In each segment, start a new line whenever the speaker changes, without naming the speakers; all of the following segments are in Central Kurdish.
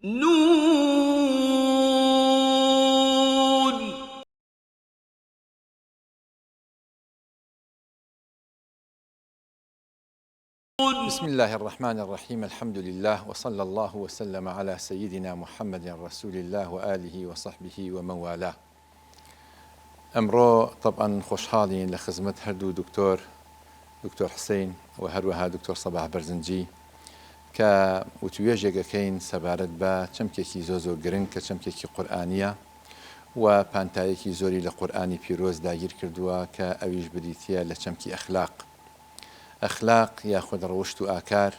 نون.
بسم اللە الرحمن الرحیم الحمد للە وصلی اللە وسلم علی سیدنا محمد رسول اللە وآله وصحبه ومن والاه ئەمڕۆ تەبعەن خۆشحاڵین لە خزمەت هەردوو دکتۆر دکتۆر حسین و هەروەها دکتۆر سەباح بەرزنجی کە وتوێژێک ئەکەین سەبارەت بە چەمکێکی زۆر زۆر گرنگ کە چەمکێکی قورئانییە و پانتایەکی زۆری لە قورئانی پیرۆز داگیر کردووە کە ئەویش بریتییە لە چەمکی ئەخلاق. ئەخلاق یاخود ڕەوشت و ئاکار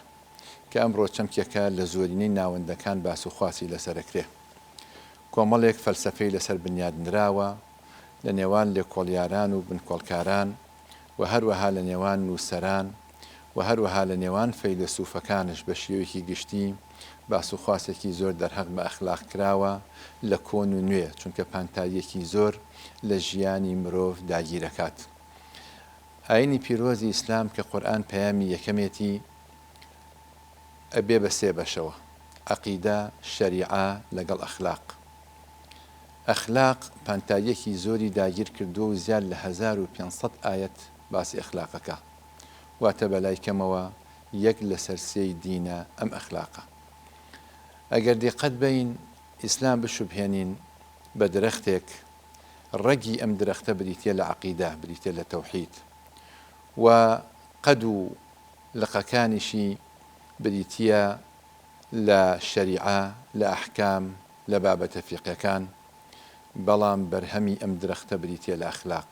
کە ئەمڕۆ چەمکێکە لە زۆرینەی ناوەندەکان باس و خواسی لەسەر ئەکرێ. کۆمەڵێک فەلسەفەی لەسەر بنیاد نراوە لە نێوان لێکۆڵیاران و بنکۆڵکاران و هەروەها لە نێوان نووسەران و هەروەها لە نێوان فەیلەسوفەکانش بە شێوەیەکی گشتی باس و خواسێکی زۆر دەرهەق بە ئەخلاق کراوە لە کۆن و نوێ چونکە پانتاییەکی زۆر لە ژیانی مرۆڤ داگیرەکات. ئاینی پیرۆزی ئیسلام کە قورئان پەیامی یەکەمێتی ئەبێ بە سێ بەشەوە، عەقیدە، شەریعە لەگەڵ ئەخلاق. ئەخلاق پانتاییەکی زۆری داگیر کردووە و زیاد لە 1500 ئایەت باسی ئەخلاق ئەکا. واتە بەلای کەمەوە یەک لەسەر سێی دینە ئەم ئەخلاقە. ئەگەر دیقەت بەین ئیسلام بشوبهێنین بە درەختێک، ڕەگی ئەم درەختە بریتیە لە عەقیدە، بریتیە لە تەوحید و قەد و لقەکانیشی بریتیە لە شەریعە، لە ئەحکام، لە بابەتە فیقهەکان، بەڵام بەرهەمی ئەم درەختە بریتیە لە ئەخلاق.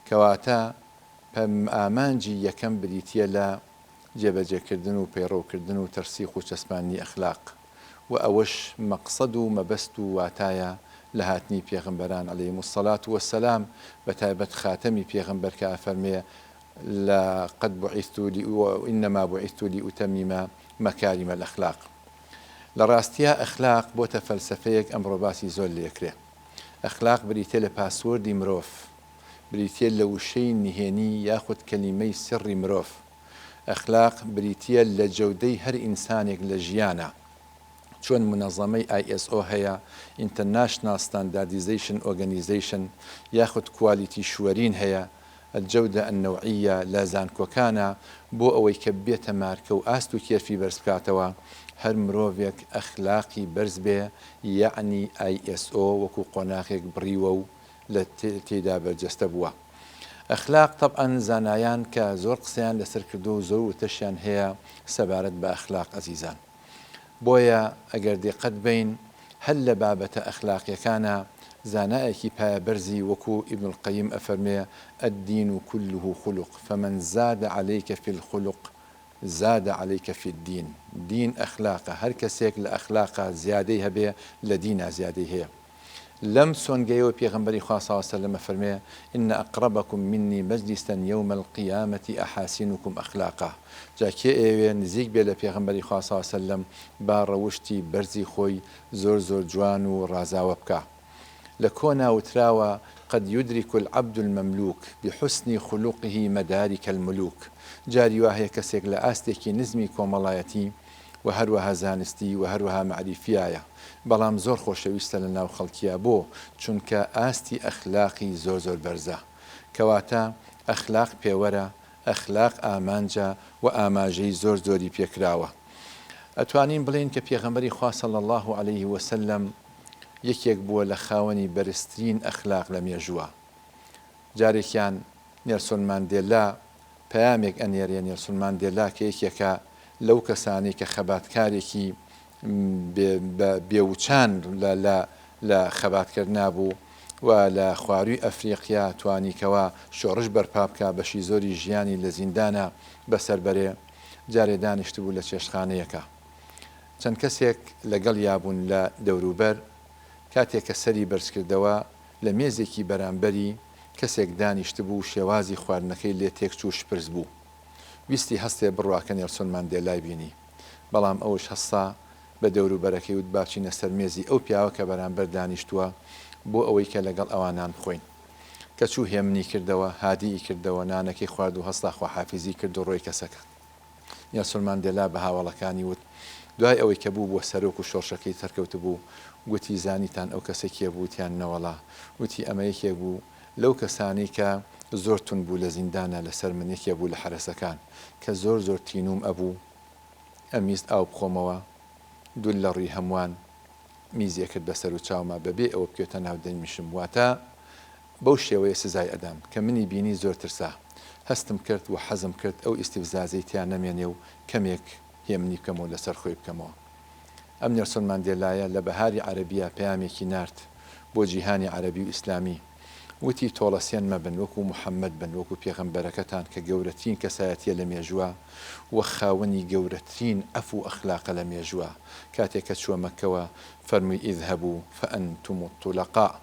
کەواتە ئامانجی یەکەم بریتیە لە جێبەجێکردن و پەیڕەوکردن و تەرسیخ و چەسپاندنی ئەخلاق و ئەوەش مەقسەد و مەبەست و واتایە لە هاتنی پێغەمبەران علیهم الصلوة والسلام بەتایبەت خاتەمی پێغەمبەر کە ئەفەرمێ لقد بعثت انما بعثت لاتمم مکارم الاخلاق لە ڕاستیا ئەخلاق بۆتە فەلسەفەیەک ئەمڕۆ باسی زۆر لێکرێ ئەخلاق بریتیە لە پاسوۆردی مرۆڤ بریتیە لە وشەی نهێنی یاخود کەلیمەی سڕی مرۆڤ ئەخلاق بریتیە لە جەودەی هەر ئینسانێک لە ژیانا. چۆن مونەزەمەی ISO هەیە، International Standardization Organization، یاخود quality assurance هەیە، الجودە النوعیە، لە زانکۆکانا بۆ ئەوەی کە ببێتە مارکە و ئاست و کێرفی بەرز بکاتەوە، هەر مرۆڤێک ئەخلاقی بەرز بێ یەعنی ISO وەکو قۆناغێک بڕیوە و لە تێیدا بەرجەستە بووە. ئەخلاق تەبعەن زانایان کە زۆر قسەیان لەسەر کردووە و زۆر وتەشیان هەیە سەبارەت بە ئەخلاق ئەزیزان. بۆیە ئەگەر دیقەت بەین هەر لە بابەتە ئەخلاقیەکانا زانایەکی پایە بەرزی وەکو ابن القیم ئەفەرمێ الدین کله خلق فمن زاد علیک فی الخلق زاد علیک فی الدین دین ئەخلاقە هەر کەسێک لە ئەخلاقا زیادەی هەبێ لە دینا زیادەی هەیە. لەم سۆنگەیەوە پێغەمبەری خوا صلی اللە علیە وسلم ئەفەرموێ، ان اقربکم منی مجلسا یوم القیامە احاسنکم اخلاقا، جا کێ ئەیەوێ نزیک بێ لە پێغەمبەری خوا صلی اللە علیە وسلم با ڕەوشتی بەرزی خۆی زۆر زۆر جوان و ڕازاوە بکا. لە کۆنا وتراوە، قد یدرک العبد المملوک بحسن خلقه مدارک الملوک، جاری وا هەیە کەسێک لە ئاستێکی نزمی کۆمەڵایەتی و هەروەها زانستی و هەروەها مەعریفیایە بەڵام زۆر خۆشەویستە لە ناو خەڵکیا بۆ؟ چونکە ئاستی ئەخلاقی زۆر زۆر بەرزە کەواتە ئەخلاق پێوەرە ئەخلاق ئامانجە و ئاماژەی زۆر زۆری پێکراوە ئەتوانین بڵێین کە پێغەمبەری خوا صلی اللە علیه وسلم یەکێک بووە لە خاوەنی بەرزترین ئەخلاق لە مێژووە جارێکیان نێلسۆن ماندێلا پەیامێک ئەنێرێ، نێلسۆن ماندێلا کە یەکێکە لەو کەسانەی کە خەباتکارێکی بێ وچان لە لە لە خەباتکردنا بوو و لە خوارووی ئەفریقیا توانی کەوا شۆڕش بەرپا بکا بەشی زۆری ژیانی لە زیندانا بەسەر بەرێ جارێ دانیشتبوو لە چێشتخانەیەکا چەند کەسێک لەگەڵیا بوون لە دەوروبەر کاتێ کە سەری بەرزکردەوە لە مێزێکی بەرامبەری کەسێک دانیشتبوو و شێوازی خواردنەکەی لێ تێکچوو شپرز بوو. ویستی هەستێ بڕوا کە نێلسۆن ماندێلای بینی. بەڵام ئەوش هەستا، بە دەوروبەرەکەی وت با بچینە سەر مێزی ئەو پیاوە کە بەرامبەر دانیشتووە بۆ ئەوەی کە لەگەڵ ئەوان نان بخۆین. کە چوو هێمنی کردەوە، هادیی کردەوە، نانەکەی خوارد و هەستا خواحافیزی کرد و ڕۆی کەسەکە. نێلسۆن ماندێلا بە هاوەڵەکانی وت. دوای ئەوەی کە بوو بووە سەرۆک و شۆڕشەکەی سەرکەوتبوو، گوتی زانیتان ئەو کەسە کێ بوو؟ وتیان نەوەڵا. وتی ئەمە یەکێک بوو لەو کەسانەی کە زۆر توند بوو لە زیندانا لەسەر من، یەکێک بوو لە حەرەسەکان کە زۆر زۆر تینووم ئەبوو، ئەمویست ئاو بخۆمەوە، دوور لە ڕووی هەمووان میزی ئەکرد بە سەر و چاوما بەبێ ئەوە بکەوێتە ناو دەمیشم، واتە بەو شێوەیە سزای ئەدام. کە منی بینی زۆر ترسا. هەستم کرد و حەزم کرد ئەو ئیستیفزازەی تیا نەمێنێ و کەمێک هێمنی بکەم و لەسەر خۆی بکەمەوە. ئەم نێلسۆن ماندێلایە لە بەهاری عەرەبییا پەیامێکی نارد بۆ جیهانی عەرەبی و ئیسلامی. وتی تۆڵەسێن مەبن، وەکو موحەممەد بن، وەکو پێغەمبەرەکەتان کە گەورەترین کەسایەتییە لە مێژووا و خاوەنی گەورەترین عەفو و ئەخلاقە لە مێژووا. کاتێ کە چووە مەککەوە فەرمووی اذهبوا فانتم الطلقاء.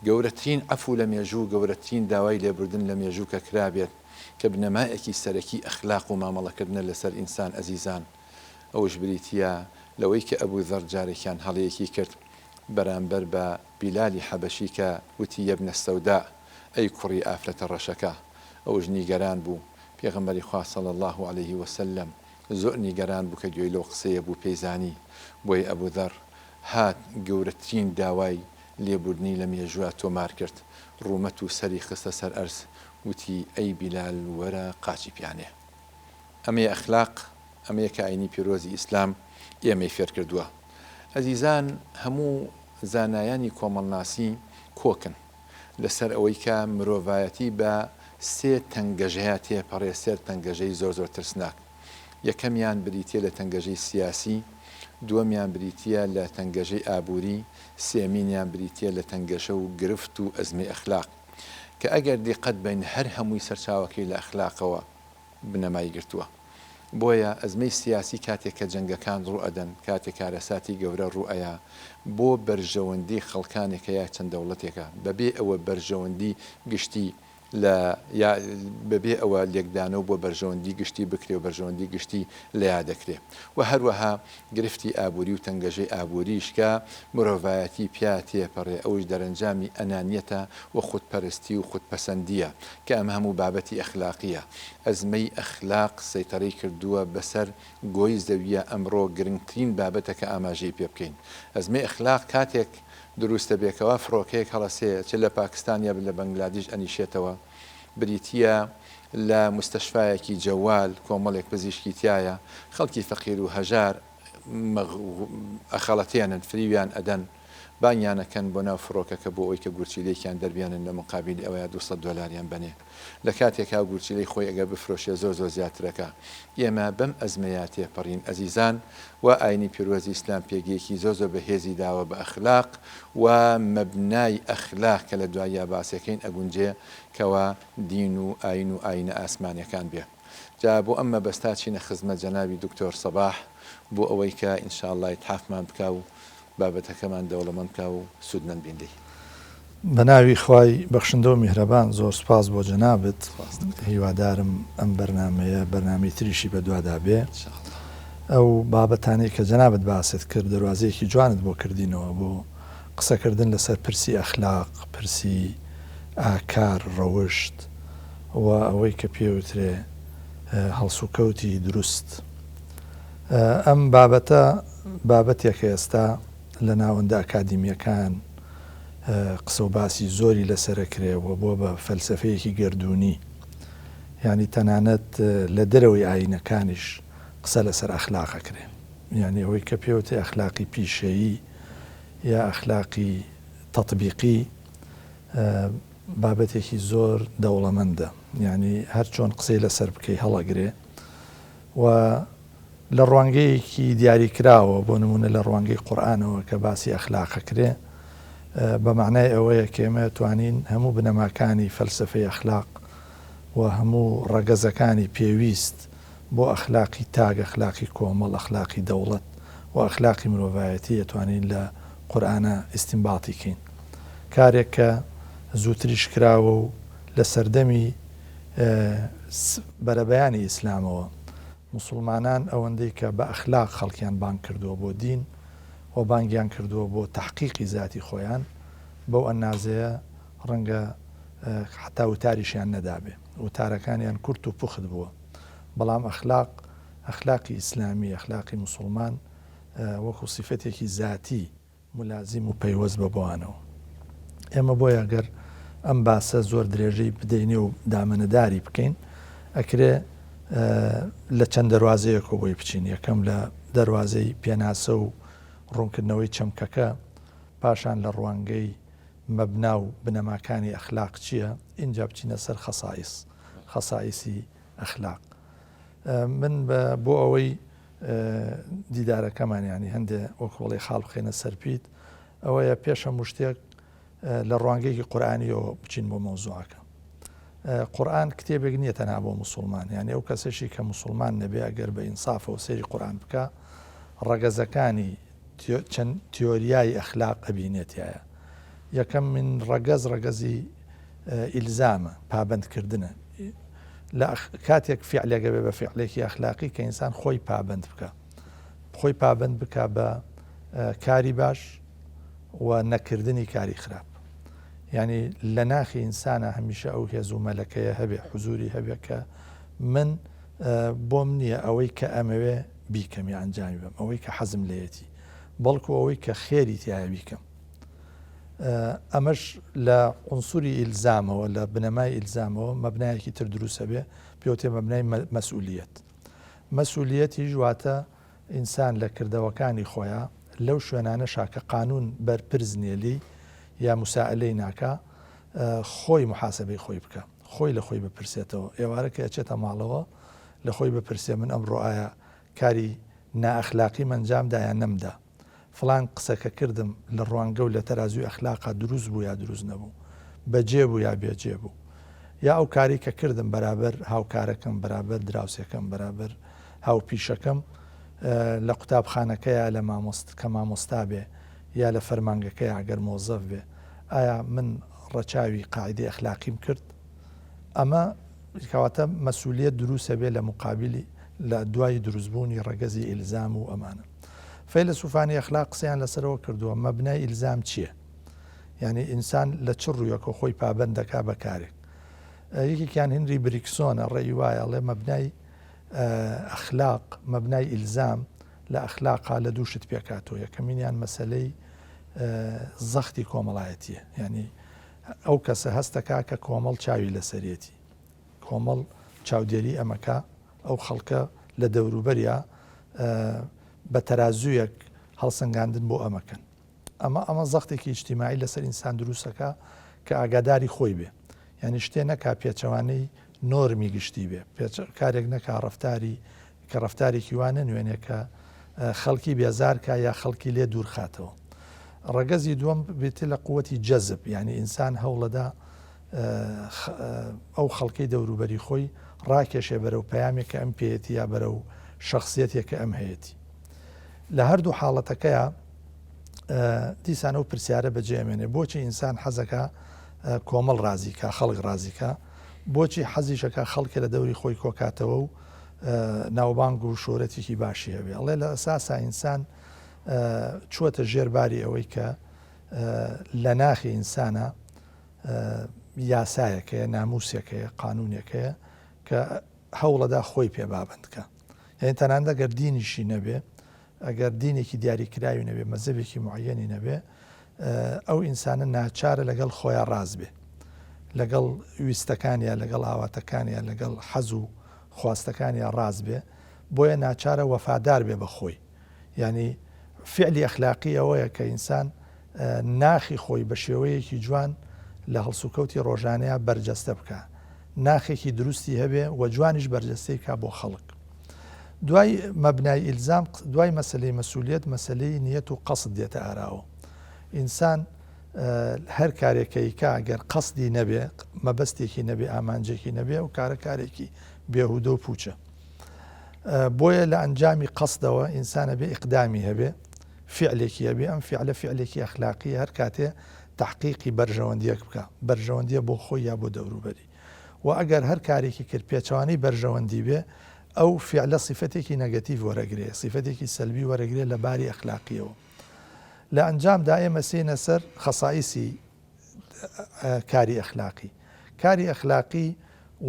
گەورەترین عەفو لە مێژوو و گەورەترین داوای لێبوردن لە مێژوو کە کرابێت کە بنەمایەکی سەرەکی ئەخلاق و مامەڵەکردنە لەسەر ئینسان ئەزیزان ئەوش بریتیە لەوەی کە ئەبو زەڕ جارێکیان هەڵەیەکی کرد بەرامبەر بە بیلالی حەبەشی کە وتی یەبنە السوداء ئەی کوڕی ئافرەتە ڕەشەکە ئەوش نیگەران بوو پێغەمبەری خوا صلی اللە علیه وسلم زۆر نیگەران بوو کە گوێی لەو قسەیە بوو پێی زانی بۆیە ئەبو زەڕ هات گەورەترین داوای لێبوردنی لە مێژووا تۆمار کرد، ڕوومەت و سەری خستە سەر ئەرز، وتی، ئەی بیلال وەرە قاچی پیانێ. ئەمەیە ئەخلاق، ئەمەیە کە ئاینی پیرۆزی ئیسلام ئێمەی فێر کردووە. ئەزیزان هەموو زانایانی کۆمەڵناسی کۆکن لەسەر ئەوەی کە مرۆڤایەتی بە سێ تەنگەژەیا تێپەڕێ، سێ تەنگەژەی زۆر زۆر ترسناک. یەکەمیان بریتییە لە تەنگەژەی سیاسی، دووەمیان بریتییە لە تەنگەژەی ئابووری، سێمینیان بریتییە لە تەنگەژە و گرفت و ئەزمەی ئەخلاق. کە ئەگەر دیقەت بەین هەر هەمووی سەرچاوەکەی لە ئەخلاقەوە بنەمای گرتووە. بۆیە ئەزمەی سیاسی کاتێک کە جەنگەکان ڕوو ئەدەن، کاتێک کارەساتی گەورە ڕوو ئەیا، بۆ بەرژەوەندی خەڵکانێکە یا چەند دەوڵەتێکە، بەبێ ئەوە بەرژەوەندی گشتی لە یا بە بێ ئەوە لێکدانەوە بۆ بەرژەوەندی گشتی بکرێ و بەرژەوەندی گشتی لەیا دەکرێ و هەروەها گرفتی ئابووری و تەنگەژەی ئابووریش کە مرۆڤایەتی پیا تێپەڕێ ئەوش دەرەنجامی ئەنانیەتە و خودپەرستی و خودپەسەندیە کە ئەمە هەموو بابەتی ئەخلاقیە ئەزمەی ئەخلاق سەیتەرەی کردووە بەسەر گۆی زەویە ئەمڕۆ گرنگترین بابەتە کە ئاماژەی پێ بکەین ئەزمەی ئەخلاق کاتێک دروستە بێ کەوا فڕۆکەیەک هەڵەسێ چ لە پاکستان یا لە بەنگلادیش ئەنیشێتەوە بریتیە لە موستەشفایەکی جەوال کۆمەڵێک پزیشکی تیایە خەڵکی فەقیر و هەژار ئەخەڵەتێنن فریویان ئەدەن بانگیان ئەکەن بۆ ناو فڕۆکەکە بۆ ئەوەی کە گورچیلەیەکیان دەربێنن لە مقابیلی ئەوەیا 200 دۆلاریان بەنێ لە کاتێکا گورچیلەی خۆی ئەگەر بفرۆشێ زۆر زۆر زیاترەکا ئێمە بەم ئەزمەیا تێپەڕین ئەزیزان و ئاینی پیرۆزی ئیسلام پێگەیەکی زۆر زۆر بەهێزی داوە بە ئەخلاق و مەبنای ئەخلاق کە لە دواییا باسێکەین ئەگونجێ کەوا دین و ئاین و ئاینە ئاسمانیەکان بێ جا بۆ ئەم مەبەستە چینە خزمەت جەنابی دکتۆر سەباح بۆ ئەوەی کە ان شاء اللە ئیتحافمان بکا و بابەتەکەمان دەوڵەمەند بکا و سوودمەند بین لێی.
بەناوی خوای بەخشندەو میهرەبان زۆر سوپاس بۆ جەنابت هیوادارم ئەم بەرنامەیە بەرنامەی تریشی بەدوادا بێ ئەو بابەتانەی کە جەنابت باست کرد دەروازەیەکی جوانت بۆ کردینەوە بۆ قسەکردن لەسەر پرسی ئەخلاق پرسی ئاکار ڕەوشت و ئەوەی کە پێوترێ هەڵسوکەوتی دروست ئەم بابەتە بابەتێکە ئێستا لە ناوەندە ئەکادیمییەکان قسە و باسی زۆری لەسەر ئەکرێ و بووە بە فەلسەفەیەکی گەردوونی. یانی تەنانەت لە دەرەوەی ئایینەکانیش قسە لەسەر ئەخلاق ئەکرێ. یانی ئەوەی کە پێوتێ ئەخلاقی پیشەیی یا ئەخلاقی تەتبیقی بابەتێکی زۆر دەوڵەمەندە. یانی هەر چۆن قسەی لەسەر بکەی هەڵەگرێ و لە ڕوانگەیەکی دیاریکراوە، بۆ نموونە لە ڕوانگەی قورئانەوە کە باسی ئەخلاق ئەکرێ، بە مەعنای ئەوەیە کە ئێمە ئەتوانین هەموو بنەماکانی فەلسەفەی ئەخلاق و هەموو ڕەگەزەکانی پێویست بۆ ئەخلاقی تاک، ئەخلاقی کۆمەڵ، ئەخلاقی دەوڵەت و ئەخلاقی مرۆڤایەتی ئەتوانین لە قورئانا ئیستینباتی کەین. کارێک کە زووتریش کراوە و لە سەردەمی بەرەبەیانی ئیسلامەوە موسوڵمانان ئەوەندەی کە بە ئەخلاق خەڵکیان بانگ کردووە بۆ دین و بانگیان کردووە بۆ تەحقیقی زاتی خۆیان، بەو ئەنازەیە ڕەنگە حەتا وتاریشیان نەدابێ. وتارەکانیان کورت و پوخت بووە. بەڵام ئەخلاق ئەخلاقی ئیسلامی، ئەخلاقی موسوڵمان وەکو سیفەتێکی زاتی مولازیم و پەیوەست بە بۆوانەوە. ئێمە بۆیە گەر ئەم باسە زۆر درێژەی بدەینێ و دامەنەداری بکەین ئەکرێ لە چەند دەروازەیەکەوە بۆی بچین، یەکەم لە دەروازەی پێناسە و ڕوونکردنەوەی چەمکەکە، پاشان لە ڕوانگەی مەبنا و بنەماکانی ئەخلاق چییە، ئینجا بچینە سەر خەسائیس، خەسائیسی ئەخلاق. من بە بۆ ئەوەی دیدارەکەمان یانی هەندێ وەک بڵێ خاڵ بخەینە سەر پیت ئەوەیە پێش هەموو شتێک لە ڕوانگەیەکی قورئانیەوە بچین بۆ مەوزوعەکە. قورئان کتێبێک نییە تەنها بۆ موسوڵمان، یانی ئەو کەسەشی کە موسوڵمان نەبێ ئەگەر بە ئینسافەوە سەیری قورئان بکا ڕەگەزەکانی چەند تیۆریای ئەخلاق ئەبینێ تیایا. یەکەم من ڕەگەز ڕەگەزی ئیلزامە، پابەندکردنە. لە کاتێک فیعلێک ئەبێ بە فیعلێکی ئەخلاقی کە ئینسان خۆی پابەند بکا، خۆی پابەند بکا بە کاری باش و نەکردنی کاری خراپ. یانی لە ناخی ئینسانا هەمیشە ئەو هێز و مەلەکەیە هەبێ، حزوری هەبێ کە من بۆم نییە ئەوەی کە ئەمەوێ بیکەم یا ئەنجامی بەم، ئەوەی کە حەزم لێیەتی، بەڵکو ئەوەی کە خێری تیایە بیکەم. ئەمەش لە عونسوری ئیلزامەوە، لە بنەمای ئیلزامەوە مەبنایەکی تر دروست ئەبێ، پێوتێ مەبنای مەسئولیەت. مەسئولیەتیش واتە ئینسان لە کردەوەکانی خۆیا لەو شوێنانەشا کە قانوون بەرپرس نیە لێی یا موسائەلەی ناکا خۆی موحاسەبەی خۆی بکا، خۆی لە خۆی بپرسێتەوە، ئێوارە کە ئەچێتە ماڵەوە لە خۆی بپرسێ من ئەمڕۆ ئایا کاری نائەخلاقیم ئەنجام دا یا نەمدا؟ فڵان قسە کە کردم لە ڕوانگە و لە تەرازووی ئەخلاقا دروست بوو یا دروست نەبوو؟ بەجێ بوو یا بێجێ بوو؟ یا ئەو کارەی کە کردم بەرابەر هاوکارەکەم، بەرابەر دراوسێکەم، بەرابەر هاوپیشەکەم لە قوتابخانەکەیا لە مامۆست کە مامۆستا بێ یا لە فەرمانگەکەیا گەر مۆزەف بێ ئایا من ڕەچاوی قاعیدەی ئەخلاقیم کرد؟ ئەمە کەواتە مەسولیەت دروست ئەبێ لە موقابیلی لە دوای دروستبوونی ڕەگەزی ئیلزام و ئەمانە. فەیلەسوفانی ئەخلاق قسەیان لەسەرەوە کردووە مەبنای ئیلزام چییە؟ یانی ئینسان لە چ ڕوویەکەوە خۆی پابەند دەکا بە کارێک؟ یەکێکیان هنری بریکسۆنە ڕێی وایە ئەڵێ مەبنای ئەخلاق مەبنای ئیلزام لە ئەخلاقا لە دوو شت پێکهاتووە یەکەمینیان مەسەلەی زەختی کۆمەڵایەتیە یعنی ئەو کەسە هەستەکا کە کۆمەڵ چاوی لەسەرێتی کۆمەڵ چاودێری ئەمەکە ئەو خەڵکە لە دەوروبەریا بە تەرازوویەک هەڵسەنگاندن بۆ ئەمەکەن ئەمە ئەمە زەختێکی ئیجتیماعی لەسەر ئینسان دروستەکا کە ئاگاداری خۆی بێ یانی شتێ نەکا پێچەوانەی نۆرمی گشتی بێ پێچ کارێک نەکا ڕەفتاری کە ڕەفتارێکی وا نەنوێنێ کە خەڵکی بێزار کا یا خەڵکی لێ دوور خاتەوە ڕەگەزی دووەم بێتێ لە قوتی جەزب یعنی ئینسان هەوڵەدا ئەو خەڵکەی دەوروبەری خۆی ڕاکێشێ بەرەو پەیامێک کە ئەم پێیەتی یا بەرەو شخصیەتێک کە ئەم هەیەتی لە هەردوو حاڵەتەکەیا دیسان ئەو پرسیارە بەجێ ئەمێنێ بۆچی ئینسان حەزەکا کۆمەڵ ڕازیکا خەڵک ڕازیکا بۆچی حەزیشەکە خەڵکە لە دەوری خۆی کۆکاتەوە و ناوبانگ و شۆرەتێکی باشی هەبێ ئەڵێ لە ئەساسا ئینسان چووەتە ژێر باری ئەوەی کە لە ناخی ئینسانە یاسایەکەیە ناموسێکەیە قانونێکەیە کە هەوڵەدا خۆی پێ بابەند کە یعنی تەنانەت گەر دینیشی نەبێ ئەگەر دینێکی دیاری کراوی نەبێ مەزەبێکی معەنی نەبێ ئەو ئینسانە ناچارە لەگەڵ خۆیان ڕاز بێ لەگەڵ ویستەکانیا لەگەڵ ئاواتەکانیا لەگەڵ حەز و خواستەکانیا ڕاز بێ بۆیە ناچارە وەفادار بێ بە خۆی یعنی فعلی ئەخلاقی ئەوەیە کە ئینسان ناخی خۆی بە شێوەیەکی جوان لە هەڵسوکەوتی ڕۆژانەیا بەرجەستە بکا، ناخێکی دروستی هەبێ و جوانیش بەرجەستەی بکا بۆ خەڵک. دوای مەبنای ئیلزام، دوای مەسەلەی مەسولیەت، مەسەلەی نیەت و قەسد دێتە ئاراوە. ئینسان هەر کارێک کە ئەیکا گەر قەسدی نەبێ، مەبەستێکی نەبێ، ئامانجێکی نەبێ، ئەو کارە کارێکی بێهودە و پووچە. بۆیە لە ئەنجامی قەسدەوە ئینسان ئەبێ ئیقدامی هەبێ، فیعلێکی هەبێ، ئەم فیعلە فیعلێکی ئەخلاقییە هەر کاتێ تەحقیقی بەرژەوەندییەک بکا، بەرژەوەندییە بۆ خۆی یا بۆ دەوروبەری. وە ئەگەر هەر کارێکی کرد پێچەوانەی بەرژەوەندی بێ، ئەو فیعلە سیفەتێکی نەگەتیڤ وەرەگرێ، سیفەتێکی سەلبی وەرەگرێ لە باری ئەخلاقییەوە. لە ئەنجامدا ئێمە سێینە سەر خەسائیسی کاری ئەخلاقی. کاری ئەخلاقی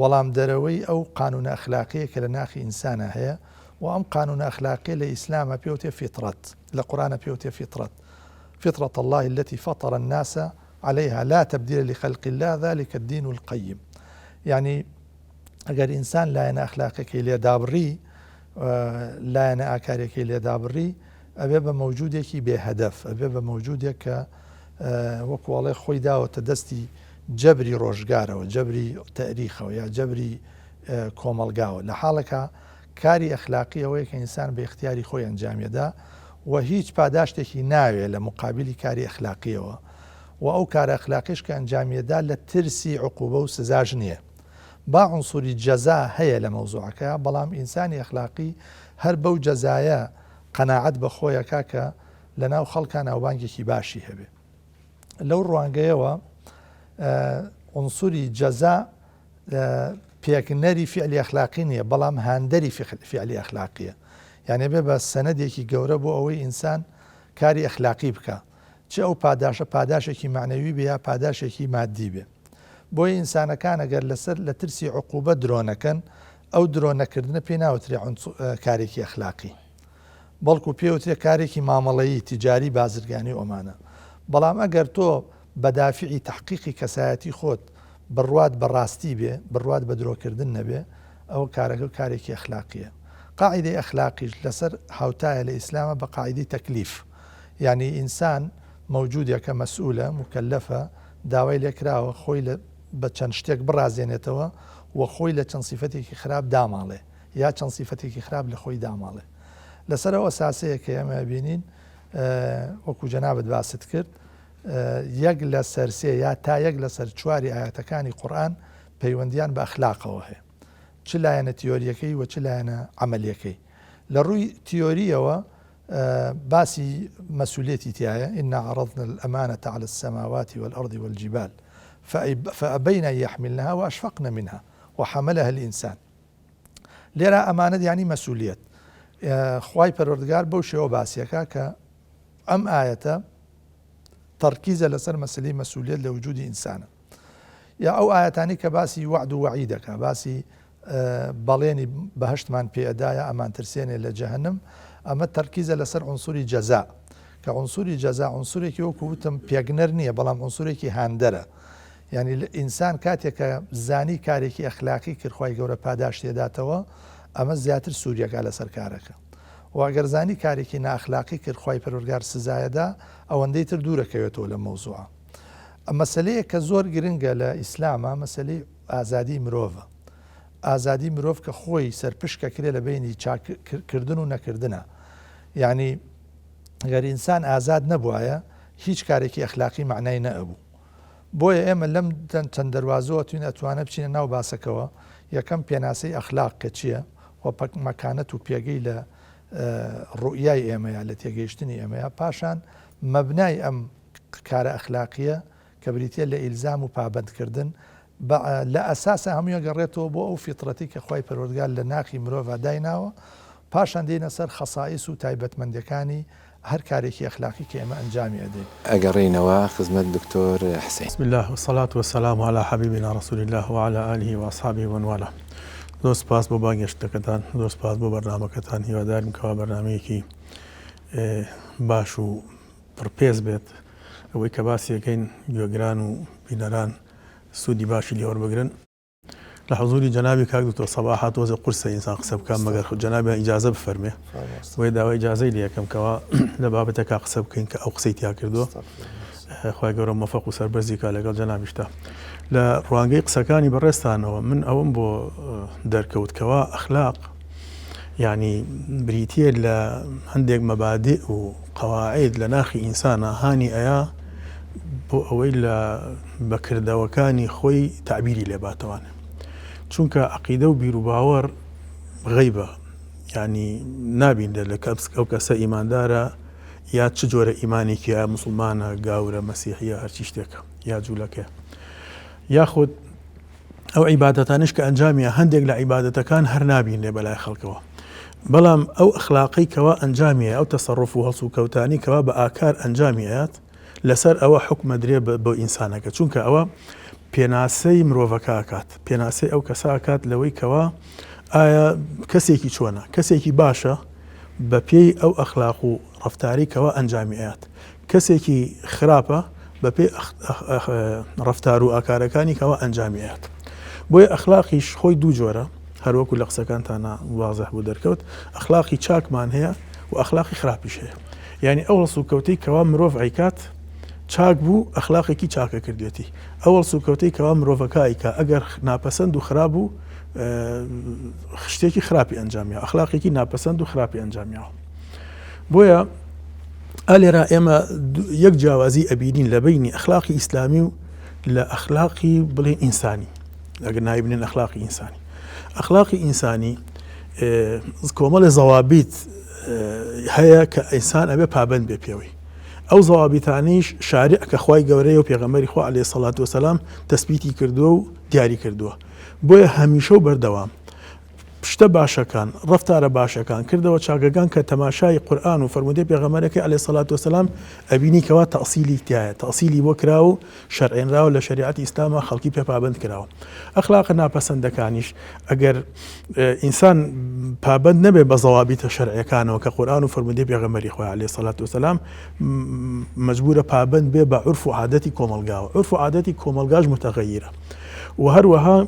وەڵامدەرەوەی ئەو قانوونە ئەخلاقییە کە لە ناخی ئینسانا هەیە. و ئەم قانونە ئەخلاقیە لە ئیسلامە پێوتێ فیتڕەت لە قورئانە پێوتێ فیتڕەت فطرة الله التي فطر الناس عليها لا تبديل لخلق الله ذلك الدين القيم یعنی ئەگەر ئینسان لایەنە ئەخلاقیەکەی لێ دابڕی لایەنە ئاکارێکی لێ دابڕی ئەبێ بە مەوجودێکی بێ هەدەف ئەبێ بە مەوجودێک کە وەکوواڵێ خۆی داوەتە دەستی جەبری ڕۆژگارەوە جەبری تەریخەوە یا جەبری کۆمەڵگاوە لە حاڵێکا کاری ئەخلاقی ئەوەیە کە ئینسان بە ئیختیاری خۆی ئەنجامیەدا و هیچ پاداشتێکی ناوێ لە مقابلی کاری ئەخلاقیەوە و ئەو کارە ئەخلاقیش کە ئەنجامیەدا لە ترسی عقوبە و سزاش نییە. با عنصری جەزا هەیە لە مەوزوعەکە بەڵام ئینسانی ئەخلاقی هەر بەو جەزایە قەناعەت بە خۆیەکا کە لە ناو خەڵکا ناوبانگێکی باشی هەبێ. لەو ڕوانگەیەوە عنصری جەزا پێکنەری فیعلی ئەخلاقی نییە، بەڵام هاندەری فیعلی ئەخلاقییە. یانی ئەبێ بە سەنەدێکی گەورە بۆ ئەوەی ئینسان کاری ئەخلاقی بکا، چ ئەو پاداشە پاداشێکی مەعنەوی بێ یا پاداشێکی مادی بێ. بۆیە ئینسانەکان ئەگەر لەسەر لە ترسی عقوبە درۆ نەکەن، ئەو درۆ نەکردنە پێی ناوترێ کارێکی ئەخلاقی. بەڵکو پێوترێ کارێکی مامەڵەیی، تیجاری، بازرگانی و ئەمانە. بەڵام ئەگەر تۆ بە دافعی تەحقیقی کەسایەتی خۆت بڕوات بە ڕاستی بێ، بڕوات بە درۆکردن نەبێ، ئەوە کارەکە کارێکی ئەخلاقییە. قاعیدەی ئەخلاقیش لەسەر هاوتایە لە ئیسلاما بە قاعیدەی تەکلیف. یانی ئینسان مەوجودێکە مەسئولە، موکەلەفە، داوای لێکراوە خۆی لە بە چەند شتێک بڕازێنێتەوە و خۆی لە چەند سیفەتێکی خراپ داماڵێ یا چەند سیفەتێکی خراپ لە خۆی داماڵێ. لەسەر ئەو ئەساسەیە کە ئێمە ئەبینین وەکو جەنابت باست کرد یەک لەسەر سێ یا تا یەک لەسەر چواری ئایەتەکانی قورئان پەیوەندیان بە ئەخلاقەوە هەیە چ لایەنە تیۆریەکەی و چ لایەنە عەمەلیەکەی لە ڕووی تیۆریەوە باسی مەسئولیەتی تایە إنا عرضنا الأمانة على السماوات والأرض والجبال فأبين أن يحملنها وأشفقن منها وحملها الإنسان لێرە ئەمانەت یانی مەسئولیەت خوای پەروەردگار بەو شێوە باسیەکە کە ئەم ئایەتە تەرکیزە لەسەر مەسەلەی مەسئولیەت لە وجودی ئینسانە یا ئەو ئایەتانی کە باسی وەعد و وەعید دەکا باسی بەڵێنی بەهشتمان پێدایە ئەمان ترسێنێ لە جەهنم ئەمە تەرکیزە لەسەر عنسوری جەزا کە عنسوری جەزا عنسورێکی وەکو وتم پێگنەر نییە بەڵام عنسورێکی هاندەرە یعنی ئینسان کاتێک کە زانی کارێکی ئەخلاقی کرد خوای گەورە پاداشتی داتەوە ئەمە زیاتر سووریەکە لەسەر کارەکە و ئەگەر زانی کارێکی نائەخلاقی کرد خوای پەروەردگار سزایەدا ئەوەندەی تر دوورەکەوێتەوە لەم مەوزوعە. مەسەلەیەک کە زۆر گرنگە لە ئیسلاما مەسەلەی ئازادی مرۆڤە. ئازادی مرۆڤ کە خۆی سەرپشک ئەکرێ لە بەینی چاک کردن و نەکردنا. یعنی گەر ئینسان ئازاد نەبوایە هیچ کارێکی ئەخلاقی مەعنای نەئەبوو. بۆیە ئێمە لەم چەند دەروازەوە توین ئەتوانە بچینە ناو باسەکەوە، یەکەم پێناسەی ئەخلاق کە چییە و مەکانەت و پێگەی لە ڕوئیای ئێمەیە لە تێگەیشتنی ئێمەیە، پاشان مەبنای ئەم کارە ئەخلاقییە کە بریتییە لە ئیلزام و پابەندکردن بە لە ئەساسا هەمووی ئەگەڕێتەوە بۆ ئەو فیترەتی کە خوای پەروەردگار لە ناخی مرۆڤا دایناوە، پاشان دێینە سەر خەسائیس و تایبەتمەندیەکانی هەر کارێکی ئەخلاقی کە ئێمە ئەنجامی ئەدەین.
ئەگەڕێینەوە خزمەت دکتۆر حسین.
بسم اللە والصلاة والسلام علی حبیبنا رسول اللە وعلی آله واصحابه ومن والاه زۆر سپاس بۆ بانگێشتەکەتان زۆر سپاس بۆ بەرنامەکەتان هیوادارم کەوا بەرنامەیەکی باش و پڕپێز بێت ئەوەی کە باسی ئەکەین گوێگران و بینەران سوودی باشی لێ وەربگرن. لە حزوری جەنابی کاک دکتۆر سەباحا تۆزێ قورسە ئینسان قسە بکا مەگەر جەنابیان ئیجازە بفەرمێ بۆیە داوای ئیجازەی لێ ئەکەم کەوا لە بابەتێکا قسە بکەین کە ئەو قسەی تیا کردووە خوای گەورە مۆفەق و سەربەرزی کا لەگەڵ جەنابیشتا لە ڕوانگەی قسەکانی بەڕێزتانەوە من ئەوەم بۆ دەرکەوت کەوا ئەخلاق یعنی بریتییە لە هەندێک مەبادئ و قەواعید لە ناخی ئینسانا هانی ئەیا بۆ ئەوەی لە بە کردەوەکانی خۆی تەعبیری لێ باتەوانێ چونکە عەقیدە و بیروباوەڕ غەیبە یعنی نابینرێت لە کەس ئەو کەسە ئیماندارە یا چ جۆرە ئیمانێکی یا مسلمانە گاورە مەسیحیە هەرچی شتێکە یا جوولەکەیە یاخود ئەو عیبادەتانەش کە ئەنجامیان هەندێک لە عیبادەتەکان هەر نابینرێ بەلای خەڵکەوە بەڵام ئەو ئەخلاقەی کەوا ئەنجامی ئەو تەسەڕوف و هەڵسوکەوتانی کەوا بە ئاکار ئەنجامی ئەیات لەسەر ئەوە حوکمە درێ بۆ ئینسانەکە چونکە ئەوە پێناسەی مرۆڤەکە ئەکات پێناسەی ئەو کەسە ئەکات لەوەی کەوا. ئایا کەسێکی چۆنە؟ کەسێکی باشە بە پێی ئەو ئەخلاق و ڕەفتارەی کەوا ئەنجامی ئەیات. کەسێکی خراپە بە پێی ڕەفتار و ئاکارەکانی کەوا ئەنجامی ئەیات. بۆیە ئەخلاقیش خۆی دوو جۆرە، هەروەکو لە قسەکانتانا وازح بوو دەرکەوت، ئەخلاقی چاکمان هەیە و ئەخلاقی خراپیش هەیە. یانی ئەو هەڵسوکەوتەی کەوا مرۆڤ ئەیکات چاک بوو ئەخلاقێکی چاکە کردوێتی. ئەو هەڵسوکەوتەی کەوا مرۆڤەکە ئەیکا ئەگەر ناپەسەند و خراپ بوو شتێکی خراپی ئەنجامیاوە ئەخلاقێکی ناپەسەند و خراپی ئەنجامیاوە بۆیە ئالێرا ئێمە یەک جیاوازی ئەبینین لە بینی ئەخلاقی ئیسلامی و لە ئەخلاقی بڵێن ئینسانی ئەگەر ناوی بنێن ئەخلاقی ئینسانی ئەخلاقی ئینسانی کۆمەڵی زەوابیت هەیە کە ئینسان ئەبێ پابند بێ پێوەی ئەو زەوابیتانیش شارع کە خوای گەورەیە و پێغەمبەری خوا علیە سەڵات وسلام تەسبیتی کردووە و دیاری کردووە بۆیە هەمیشە و بەردەوام شتە باشەکان، ڕەفتارە باشەکان، کردەوە چاکەکان کە تەماشای قورئان و فەرموودەی پێغەمبەرەکەی علیە سەڵات وسلام ئەبینی کەوا تەئسیلی تیایە، تەئسیلی بۆ کراوە و شەرعێنراوە لە شەریعەتی ئیسلاما خەڵکی پێ پابەند کراوە. ئەخلاقە ناپەسەندەکانیش ئەگەر ئینسان پابەند نەبێ بە زەوابیتە شەرعیەکانەوە کە قورئان و فەرموودەی پێغەمبەری خۆی علیە سەڵات وسلام مەجبورە پابەند بێ بە عورف و عادەتی کۆمەڵگاوە، عورف و عادەتی کۆمەڵگاش متغەیرە و هەروەها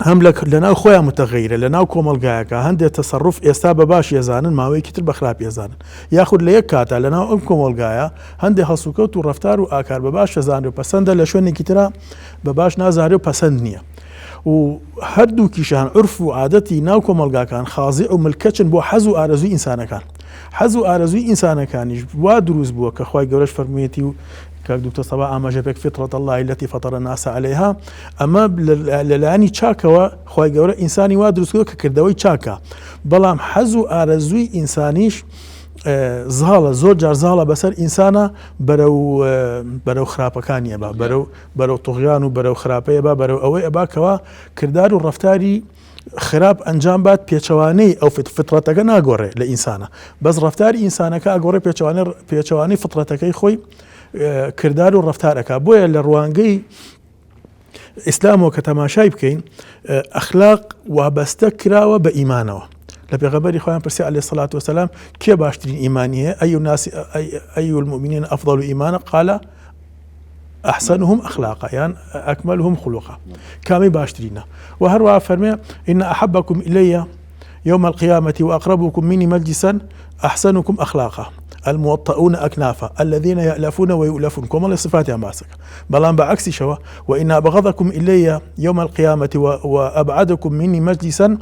هەم لەناو خۆیان متغەیرە لەناو کۆمەڵگایەکە هەندێک تەسەڕوف ئێستا بە باش ێزانن ماوەیەکی تر بە خراپ ێزانن یاخود لە یەک کاتا لەناو ئەم کۆمەڵگایە هەندێک هەڵسوکەوت و ڕەفتار و ئاکار بە باش ەزانرێ و پەسەندە لە شوێنێکی ترا بە باش نازانرێ و پەسەند نییە و هەردووکیشان عورف و عادەتی ناو کۆمەڵگاکان خازیع و ملکەچن بۆ حەز و ئارەزووی ئینسانەکان حەز و ئارەزووی ئینسانەکانیش وا دروست بووە کە خوای گەورەش فەرموویەتی و کاک دکتۆر سەبا ئاماژە پێک فطرة الله التي فطر الناس عليها ئەمە لەلایەنی چاکەوە خوای گەورە ئینسانی وا دروست کردووە کە کردەوەی چاکە بەڵام حەز و ئارەزووی ئینسانیش زاڵە زۆر جار زاڵە بەسەر ئینسانە بەرەو بەرەو خراپەکانی ئەبا بەرەو بەرەو طغیان و بەرەو خراپەیە با بەرەو ئەوەی ئەبا کەوا کردار و ڕەفتاری خراپ ئەنجام بات پێچەوانەی ئەو فطرەتەکە ناگۆڕێ لە ئینسانە بەس ڕەفتاری ئینسانەکە ئەگۆڕێ پێچەوانە پێچەوانەی فطرەتەکەی خۆی کردار و ڕەفتارەکە بۆیە لە ڕوانگەی ئیسلامەوە کە تەماشای بکەین ئەخلاق وابەستە کراوە بە ئیمانەوە لە پێغەمبەری خۆیان پرسی علیه الصلاة والسلام کێ باشترین ئیمانی هەیە أي الناس أي المؤمنين أفضل إيمانا قال أحسنهم أخلاقا یان أكملهم خلقا کامی باشترینە و هەروەها فەرمێ إن أحبكم إلي يوم القيامة وأقربكم مني مجلسا أحسنكم أخلاقا الموطئون أكنافا الذين يألفون ويؤلفون کۆمەڵی صفاتیان باسەکە بەڵام بە عەکسیشەوە وإن أبغضكم إلي يوم القيامة وأبعدكم مني مجلسا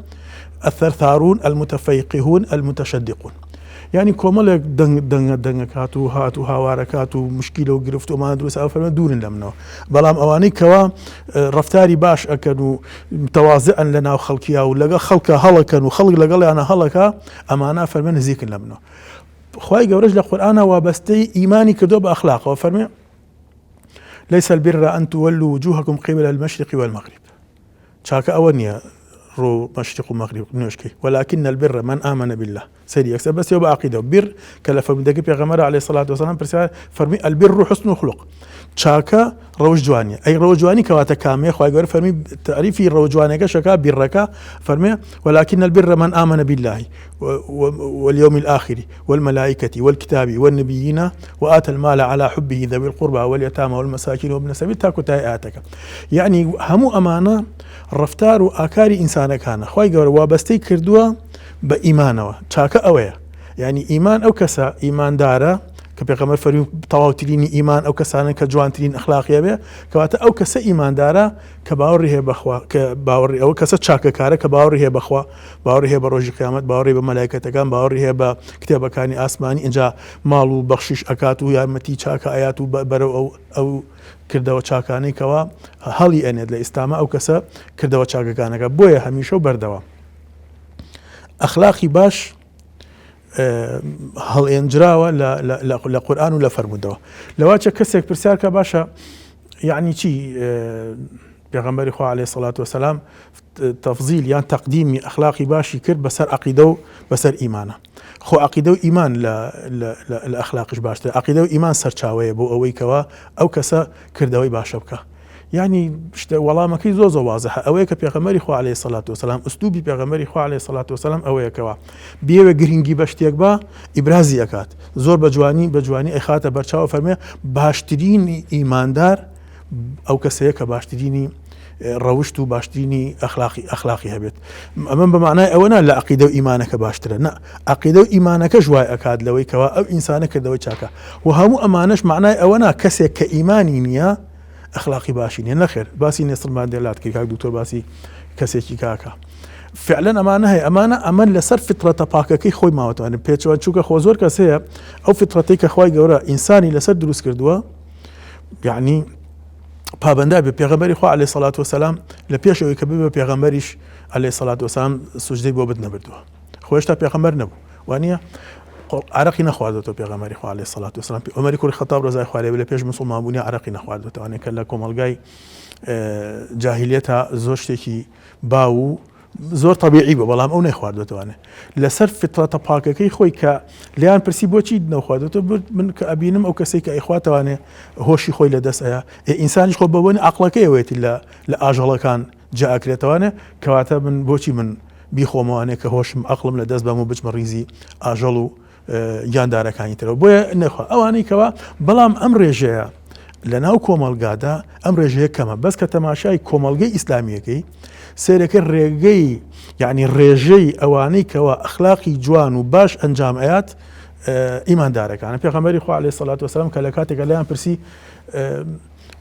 الثرثارون المتفيقهون المتشدقون یانی کۆمەڵێک دەنگ دەنگە دەنگەکات و هات و هاوارەکات و مشکیلە و گرفت و ئەمانە دروست ئەوە فەرمووی دوورن لە منەوە بەڵام ئەوانەی کەوا ڕەفتاری باش ئەکەن و متەوازعن لە ناو خەڵکیا و لەگەڵ خەڵکە هەڵەکەن و خەڵک لەگەڵیانە هەڵەکە ئەمانە فەرمێ نزیکن لە منەوە خوای گەورەش لە قورئانا وابەستەی ئیمانی کردووە بە ئەخلاقەوە فەرمێ ليس البر أن تولوا وجوهكم قبل المشرق والمغرب چاکە ئەوە نییە ڕوو مەشریق و مەغریب نوێژ کەی ولكن البر من آمن بالله سەیری یەکسەر بەسیەوە بە عەقیدە و بیر کە لە فەرموودەکەی پێغەمبەر علیه الصلاة والسلام پرسیار فەرمی البر حسن الخلق چاکە ڕەوش جوانیە ئەی ڕەوش جوانی کەواتە کامەیە خوای گەورە فەرمی تعریفی ڕەوش جوانەکە شەکا بیرەکە فەرمێ ولكن البر من آمن بالله واليوم الآخر والملائكة والكتاب والنبيين وآتى المال على حبه ذوي القربى واليتامى والمساكين وابن السبيل تا کۆتایی ئایەتەکە یەعنی هەموو ئەمانە ڕەفتار و ئاکاری ئینسانەکانە خوای گەورە وابەستەی کردووە بە ئیمانەوە چاکە ئەوەیە یعنی ئیمان ئەو کەسە ئیماندارە کە پێغەمبەر فەرمی تەواوترینی ئیمان ئەو کەسانە کە جوانترین ئەخلاقیە بێ کەواتە ئەو کەسە ئیماندارە کە باوەڕی هەیە بەخوا کە باوەڕی ئەوە کەسە چاکەکارە کە باوەڕی هەیە بەخوا باوەڕی هەیە بە ڕۆژی قیامەت باوەڕی بە مەلایکەتەکان باوەڕی هەیە بە کتێبەکانی ئاسمانی ئینجا ماڵ و بەخشیش ئەکات و یارمەتی چاکە ئەیات و بەرەو ئەو ئەو کردەوە چاکانەی کەوا هەڵی ئەنێت لە ئیسلامە ئەو کەسە کردەوە چاکەکانەکە بۆیە هەمیشە و بەردەوام ئەخلاقی باش هەڵێنجراوە لە قورئان و لە فەرموودەوە لەواچە کەسێک پرسیار کە باشە یعنی چی پێغەمبەری خوا علیه الصلاة والسلام تەفزیل یان تەقدیمی ئەخلاقی باشی کرد بەسەر عقیدە و بەسەر ئیمانە خۆ عقیدە و ئیمان لە ئەخلاقش باشتر عقیدە و ئیمان سەرچاوەیە بۆ ئەوەی کەوا ئەو کەسە کردەوەی باشە بکە. یانی شتە وەڵامەکەی زۆر زۆر وازحە ئەوەیە کە پێغەمبەری خوا عەلەیهی سەلات وەسەلام ئوسلوبی پێغەمبەری خوا عەلەیهی سەلات وەسەلام ئەوەیە کەوا بیەوێ گرنگی بە شتێک با ئیبرازی ئەکات زۆر بە جوانی بە جوانی ئەیخاتە بەرچاو فەرمێ باشترینی ئیماندار ئەو کەسەیە کە باشترینی ڕەوشت و باشترینی ئەخلاقی ئەخلاقی هەبێت ئەمە بە معنای ئەوە نا لە عقیدە و ئیمانەکە باشترە نا عقیدە و ئیمانەکەش وای ئەکات لەوەی کەوا ئەو ئینسانە کردەوەی چاکە و هەموو ئەمانەش معنای ئەوە نا کەسێک کە ئیمانی نییە ئەخلاقی باشی نیە نەخێر باسی نێسڵ ماندێلات کرد کاک دکتۆر باسی کەسێکی کاکە فعلەن ئەمانە هەیە ئەمانە ئەمە لەسەر فطرەتە پاکەکەی خۆی ماوەتوانێت پێچوان چووکە خۆ زۆر کەس هەیە ئەو فطرەتەی کە خوای گەورە ئینسانی لەسەر دروست کردووە یعنی پابەندا بێ پێغەمبەری خوا عەلەیهی سەڵات وسلام لە پێش ئەوەی کە ببێ پێغەمبەریش عەلەیهی سەڵات وسلام سوجدەی بۆ بت نەبردووە خۆ هێشتا پێغەمبەر نەبوو وانە عرەقی نەخواردۆتەوە پێغەمبەری خوا عەلەیهی سەڵات وسلام عومەری کوڕی خەتاب ڕەزای خوا لێ بێ لە پێش موسڵمان بوونی عرەقی نەخواردۆتەوە کە لە کۆمەڵگای جاهیلیەتا زۆر شتێکی باو و زۆر تەبیعی بوو بەڵام ئەو نەیخواردۆتەوانێ لەسەر فطرەتە پاکەکەی خۆی کە لیان پرسی بۆچی نەخواردۆتەوە من کە ئەبینم ئەو کەسێک کە ئەیخواتەوانێ هۆشی خۆی لە دەست ئەیا ئینسانیش خۆ بەوەنی عقلەکەیەوەیەتی لە لە ئاژەڵەکان جا ئەکرێتەوانێ کەواتە من بۆچی من بیخۆمەوانێ کە هۆشم عەقڵم لە دەست بەم و بچمە ڕیزی ئاژەڵ و گیاندارەکانی ترەوە بۆیە نەخوا ئەوانەی کەوا بەڵام ئەم ڕێژەیە لە ناو کۆمەڵگادا ئەم ڕێژەیە کەمە بەس کە تەماشای کۆمەڵگەی ئیسلامیەکەی سێرەکە ڕێگەی یعنی ڕێژەی ئەوانەی کەوا ئەخلاقی جوان و باش ئەنجام ئەیات ئیماندارەکانە پێغەمبەری خوا عەلەیهی سەلات وەسەلام کە لە کاتێکە لێیان پرسی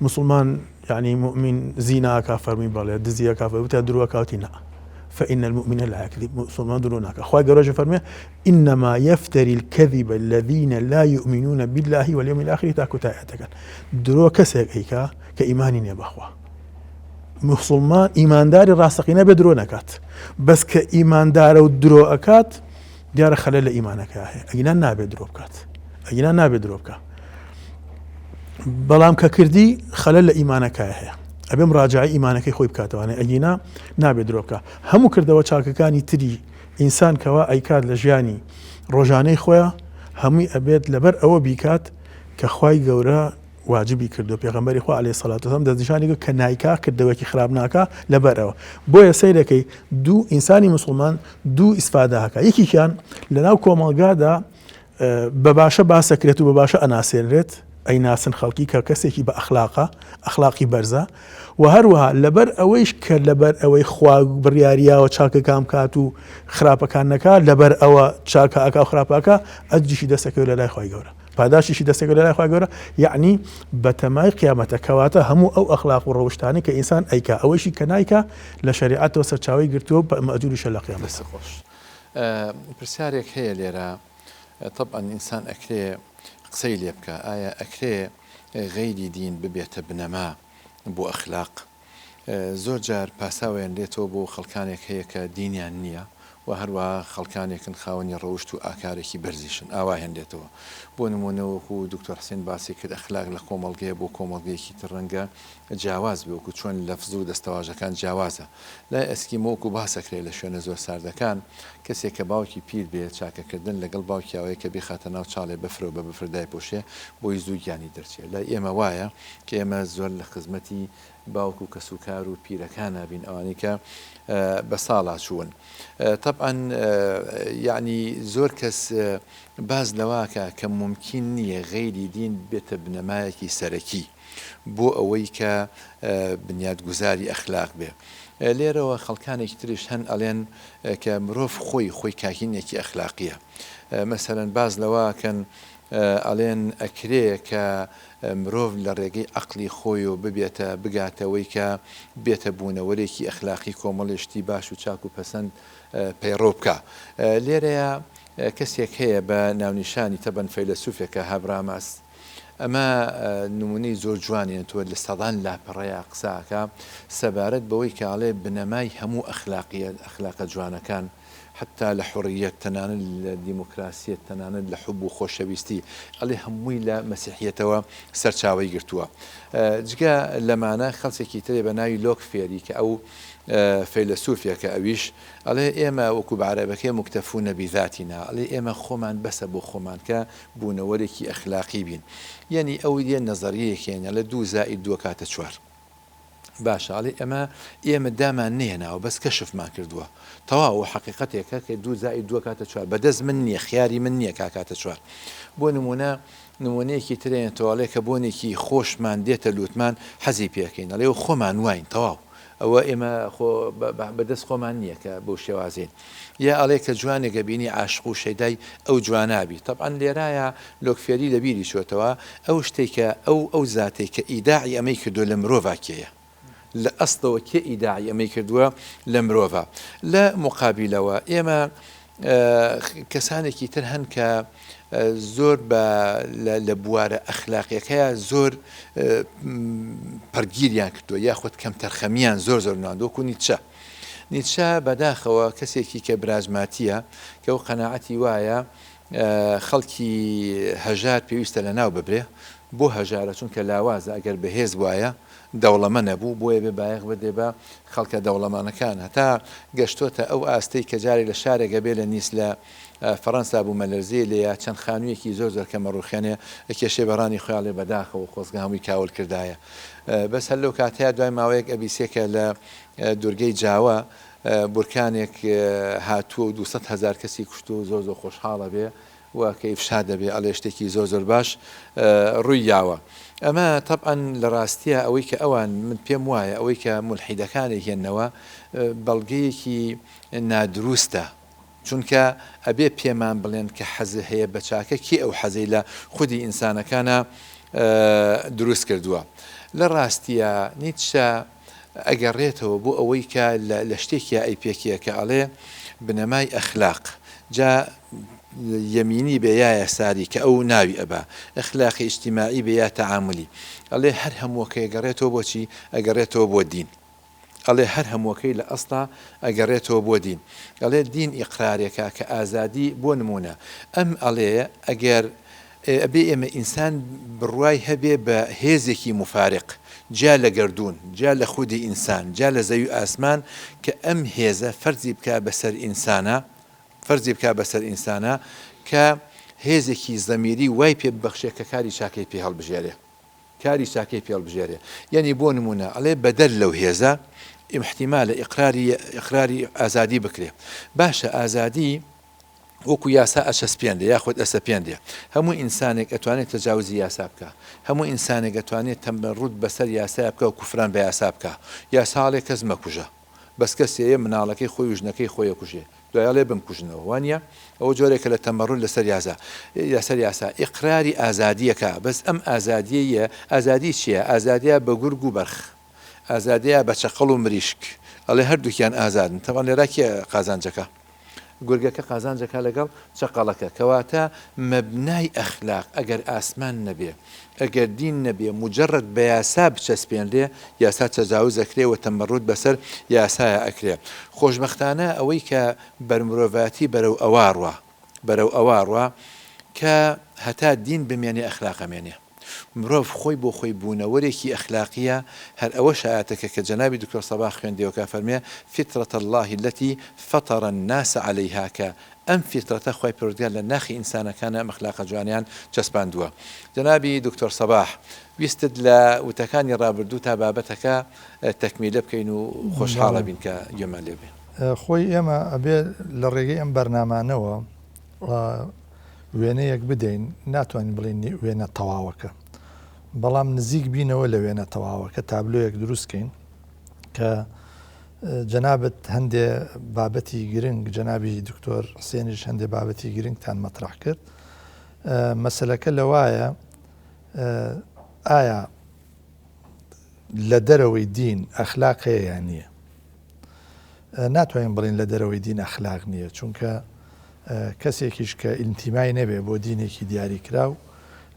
موسڵمان یانی موئمین زینا ئەکا فەرمووی بەڵێ دزی ئەکا فەرمووی وتیان درۆ ئەکا وتی نا فإن المؤمن لا يكذب موسڵمان درۆ ناکا خوای گەورەش فەرمووی إنما يفتري الكذب الذين لا يؤمنون بالله واليوم الآخر تا کۆتایی ئایەتەکان درۆ کەسێک ئەیکا کە ئیمانی نییە بەخوا مسلمان ئیمانداری ڕاستەقینە بێ درۆ نەکات بەس کە ئیماندارە و درۆ ئەکات دیارە خەلەل لە ئیمانەکە هەیە ئەگینا نابێت درۆ بکات ئەگینا نابێت درۆ بکە بەڵام کە کردی خەلەل لە ئیمانەکە هەیە ئەبێ مراجعی ئیمانەکەی خۆی بکاتەوانێ ئەگینا نابێت درۆ بکە هەموو کردەوە چاکەکانی تری ئینسان کەوا ئەیکات لە ژیانی ڕۆژانەی خۆیان هەمووی ئەبێت لەبەر ئەوە بیکات کە خوای گەورە واجبی کردووە پێغەمبەری خوا علیە سەلات وسلام دەستنیشانی کرد کە نایکا کردەوەکی خراپ ناکا لەبەر ئەوە بۆیە سەیرەکەی دوو ئینسانی موسڵمان دوو ئیسفادە هەکا یەکێکیان لەناو کۆمەڵگادا بە باشە باسەکرێت و بە باشە ئەناسێنرێت ئەیناسن خەڵکی کە کەسێکی بە ئەخلاقە ئەخلاقی بەرزە و هەروەها لەبەر ئەوەیش کە لەبەر ئەوەی خوا بڕیاریاوە چاکەکان بکات و خراپەکان نەکات لەبەر ئەوە چاکە ئەکا و خراپەکە ئەجریشی دەستەکەوێت لە لای خوای گەورە پاداشتیشی دەستەکەوێت لەلای خوای گەورە یەعنی بەتەمای قیامەتە کەواتە هەموو ئەو ئەخلاق و ڕەوشتانەی کە ئینسان ئەیکا ئەوەیشی کە نایکا لە شەریعەتەوە سەرچاوەی گرتووە و مەئجوریشە لە قیامەتدا.
دەست خۆش. پرسیارێک هەیە لێرە تەبعەن ئینسان ئەکرێ قسەی لێ بکا ئایا ئەکرێ غەیری دین ببێتە بنەما بۆ ئەخلاق؟ زۆر جار پاساویان لێتەوە بۆ خەڵکانێک هەیە کە دینیان نییە و هەروەها خەڵکانێکن خاوەنی ڕەوشت و ئاکارێکی بەرزیشن ئاوا هێنرێتەوە بۆ نموونە وەکو دکتۆر حسێن باسی کرد ئەخلاق لە کۆمەڵگەیە بۆ کۆمەڵگەیەکی تر ڕەنگە جیاواز بێ وەکو چۆن لەفز و دەستەواژەکان جیاوازە لای ئەسکیمۆ وەکو باس ئەکرێ لە شوێنە زۆر ساردەکان کەسێک کە باوکی پیر بێ چاکەکردن لەگەڵ باوکیاوەیە کە بیخاتە ناو چاڵێ بەفرەوە بە بەفر دایپۆشێ بۆی زوو گیانی دەرچێ لای ئێمە وایە کە ئێمە زۆر لە خزمەتی باوک و کەسوکار و پیرەکانا بین ئەوانەی کە بە ساڵا چوون تەبعەن یەعنی زۆر کەس باس لەوە ئەکا کە مومکین نییە غەیری دین ببێتە بنەمایەکی سەرەکی بۆ ئەوەی کە بنیادگوزاری ئەخلاق بێ لێرەوە خەڵکانێکی تریش هەن ئەڵێن کە مرۆڤ خۆی خۆی کاهینێکی ئەخلاقیە مەسەلەن باس لەوە ئەکەن ئەڵێن ئەکرێ کە مرۆڤ لە ڕێگەی عەقڵی خۆیەوە ببێتە بگاتەوەی کە بێتە بوونەوەرێکی ئەخلاقی کۆمەڵێ شتی باش و چاک و پەسەند پەیڕەو بکا. لێرەیا کەسێک هەیە بە ناونیشانی تەبەن فەیلەسوفێکە هابراماس ئەمە نمونەی زۆر جوانی تۆ لە سەدان لاپەڕەیا قسە ئەکا سەبارەت بەوەی کە ئەڵێ بنەمای هەموو ئەخلاقیە ئەخلاقە جوانەکان حەتتا لە حوڕیەت، تەنانەت لە دیموکراسیەت، تەنانەت لە حوب و خۆشەویستی، ئەڵێ هەمووی لە مەسیحیەتەوە سەرچاوەی گرتووە. جگە لەمانە خەڵکێکی ترێ بە ناوی لۆک فێری کە ئەو فەیلەسوفێکە ئەویش ئەڵێ ئێمە وەکو بە عەرەبەکەی مکتفون بذاتنا ئەڵێ ئێمە خۆمان بەسە بۆ خۆمان کە بوونەوەرێکی ئەخلاقی بین. یەنی ئەو یە نەزەریەیەک هێنێ ئەڵێ دوو زائید دوو ئەکاتە چوار. باشە ئەڵێ ئەمە ئێمە دامان نەهێناوە بەس کەشفمان کردووە تەواو ئەوە حەقیقەتێکە کە دوو زائید دوو ئەکاتە چوار بەدەست من نییە خیاری من نییە کە ئەکاتە چوار بۆ نموونە نموونەیەکی تر هێنێتەوە ئەڵێ کە بۆنێکی خۆشمان دێتە لووتمان حەزی پێ ئەکەین ئەڵێ و خۆمان واین تەواو ئەوە ئێمە خۆ بەدەست خۆمان نییە کە بەو شێوازەین یا ئەڵێ کە جوانێک ئەبینی عاشق و شەیدای ئەو جوانە ئەبی تەبعەن لێرایە لۆک فێری لە بیری چۆتەوە ئەو شتەی کە ئەو ئەو زاتەی کە ئیداعی ئەمەی کردووە لە مرۆڤا کێیە لە ئەسڵەوە کێ ئیداعی ئەمەی کردووە لە مرۆڤا لە موقابیلەوە ئێمە کەسانێکی تر هەن کە زۆر بە لە بوارە ئەخلاقیەکەیا زۆر پەرگیریان کردووە یاخود کەمتەرخەمیان زۆر زۆر نواندووە وەکو نیتچە. نیتچە بەداخەوە کەسێکی کە براجماتییە کە ئەو قەناعەتی وایە خەڵکی هەژار پێویستە لەناو ببرێ، بۆ هەژارە چونکە لاوازە ئەگەر بەهێز بوایە دەوڵەمەنە بوو بۆیە بێ بایەخ بدرێ بە خەڵکە دەوڵەمەنەکان هەتا گەشتۆتە ئەو ئاستەی کە جارێک لە شارێک ئەبێ لە نیس لە فەرەنسا بوومەلەرزەی لێیا چەند خانوویەکی زۆر زۆر کەمە ڕووخێنێ ئەکێشێ بە ڕانی خۆی ئەڵێ بەداخەوە خۆزگە هەمووی کاول کردایە بەس هەر لەو کاتەیا دوای ماوەیەک ئەبیسێ کە لە دورگەی جاوە بورکانێک هاتووە و 200 هەزار کەسی کوشتووە و زۆر زۆر خۆشحاڵ ئەبێ و کەیف شاد ئەبێ ئەڵێ شتێکی زۆر زۆر باش ڕووی یاوە ئەمە تەبعەن لە ڕاستیا ئەوەی کە ئەوان من پێم وایە ئەوەی کە مولحیدەکان ئەیهێننەوە بەڵگەیەکی نادروستە چونکە ئەبێ پێمان بڵێن کە حەز هەیە بە چاکە کێ ئەو حەزەی لە خودی ئینسانەکانا دروست کردووە لە ڕاستیا نیتشە ئەگەڕێتەوە بۆ ئەوەی کە لە شتێکیا ئەیپێکێ کە ئەڵێ بنەمای ئەخلاق جا یەمینی بێ یا یەساری کە ئەو ناوی ئەبا ئەخلاقی ئیجتیماعی بێ یا تەعامولی ئەڵێ هەر هەمووەکەی ئەگەڕێتەوە بۆ چی ئەگەڕێتەوە بۆ دین. ئەڵێ هەر هەمووەکەی لە ئەسڵا ئەگەڕێتەوە بۆ دین. ئەڵێ دین ئیقرارێکە کە ئازادی بۆ نموونە ئەم ئەڵێ ئەگەر ئەبێ ئێمە ئینسان بڕوای هەبێ بە هێزێکی موفارق جیا لە گەردوون جیا لە خودی ئینسان جیا لە زەوی و ئاسمان کە ئەم هێزە فەرزی بکا بەسەر ئینسانا فەرزی بکا بەسەر ئینسانا کە هێزێکی زەمیری وای پێ ببەخشێ کە کاری چاکەی پێ هەڵبژێرێ. کاری چاکەی پێ هەڵبژێرێ یەنی بۆ نموونە ئەڵێ بەدەر لەو هێزە ئیحتیمالە ئیقراری ئیقراری ئازادی بکرێ باشە ئازادی وەکو یاسا ئەچەسپێنرێ یاخود ئەسەپێنرێ هەموو ئینسانێک ئەتوانێت تەجاوزی یاسا بکا هەموو ئینسانێک ئەتوانێت تەمەڕود بەسەر یاسایا بکا و کوفران بە یاسا بکا یاسا ئەڵێ کەس مەکوژە بەس کەسێ یە مناڵەکەی خۆی و ژنەکەی خۆی ئەکوژێ دوای ئەڵێ بمکوژنەوە وانیە؟ ئەوە جۆرێکە لە تەمەڕود لەسەر یاسا لەسەر یاسا ئیقراری ئازادیەکە بەس ئەم ئازادیەیە ئازادی چیە ئازادیە بە گورگ و بەرخ ئازادیە بە چەقەڵ و مریشک ئەڵێ هەردووکیان ئازادن تەبعەن لێرا کێ قازانجەکە گورگەکە قازانجەکا لەگەڵ چەقەڵەکە کەواتە مەبنای ئەخلاق ئەگەر ئاسمان نەبێ ئەگەر دین نەبێ موجەڕەد بە یاسا بچەسپێنرێ یاسا تەجاوز ئەکرێ و تەمەڕود بەسەر یاسایا ئەکرێ خۆشبەختانە ئەوەی کە بەرمرۆڤاتی بەرەو ئەوا ڕوا بەرەو ئەوا ڕوا کە هەتا دین بمێنێ ئەخلاق ئەمێنێ. مرۆڤ خۆی بۆ خۆی بوونەوەرێکی ئەخلاقییە، هەر ئەوەش ئایەتەکە کە جەنابی دکتۆر سەباح خوێندیەوە کە ئەفەرموێ، فطرة اللە التی فطر الناس علیها کە ئەم فیترەتە خوای پەروەردگار لە ناخی ئینسانەکانا ئەم ئەخلاقە جوانەیان چەسپاندووە. جەنابی دکتۆر سەباح ویستت لە وتەکانی ڕابردوو تا بابەتەکە تەکمیلە بکەین و خۆشحاڵ
بەڵێ.
ئەبین کە گوێمان لێ بێ.
خۆی ئێمە ئەبێ لە ڕێگەی ئەم بەرنامانەوە وێنەیەک بدەین، ناتوانین بڵێین وێنە تەواوەکە، بەڵام نزیک بینەوە لە وێنە تەواوەکە، تابلۆیەک دروست کەین کە جەنابت هەندێ بابەتی گرنگ، جەنابی دکتۆر حسێنیش هەندێ بابەتی گرنگتان مەترح کرد. مەسەلەکە لەوایە ئایا لە دەرەوەی دین ئەخلاق هەیە یان نییە؟ ناتوانین بڵێین لە دەرەوەی دین ئەخلاق نییە، چونکە کەسێکیش کە ئینتیمای نەبێ بۆ دینێکی دیاریکراو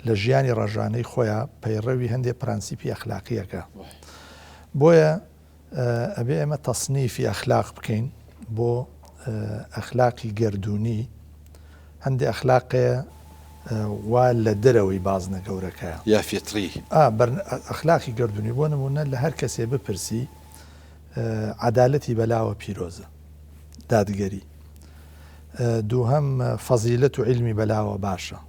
لە ژیانی ڕەژانەی خۆیا پەیڕەوی هەندێ پرەنسیپی ئەخلاقی ئەکا. بۆیە ئەبێ ئێمە تەسنیفی ئەخلاق بکەین بۆ ئەخلاقی گەردوونی، هەندێ ئەخلاق هەیە وا لە دەرەوەی بازنە گەورەکەیە.
یا فیتری.
ئەخلاقی گەردوونی بۆ نموونە لە هەر کەسێ بپرسی عەدالەتی بەلاوە پیرۆزە، دادگەری. دووهەم فەزیلەت و عیلمی بەلاوە باشە.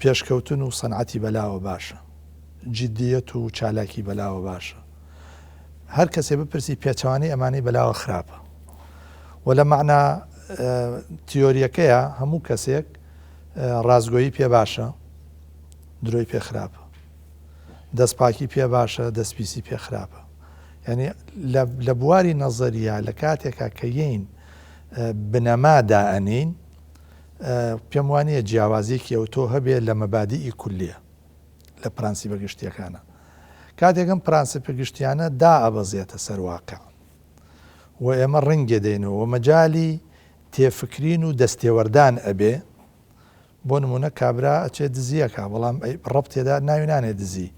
پێشکەوتن و سەنعەتی بەلاوە باشە. جیدیەت و چالاکی بەلاوە باشە. هەر کەسێ بپرسی پێچەوانەی ئەمانەی بەلاوە خراپە و لە مەعنا تیۆریەکەیە هەموو کەسێک ڕاستگۆیی پێ باشە درۆی پێ خراپە دەست پاکی پێ باشە دەست پیسی پێ خراپە یعنی لە بواری نەزەریە لە کاتێکا کە یین بنەما دائەنین پێم وانە جیاوازیەکی ئەو تۆ هەبێ لە مەبادیئی کولیە لە پرەنسیپە گشتیەکانە. کاتێک ئەم پرەنسیپە گشتیانە دائەبەزێتە سەر واقع و ئێمە ڕنگێ دەینەوە و مەجالی تێفکرین و دەستێوەردان ئەبێ، بۆ نموونە کابرا ئەچێ دزی ئەکا بەڵام ڕەب تێدا ناوی نانێ دزی،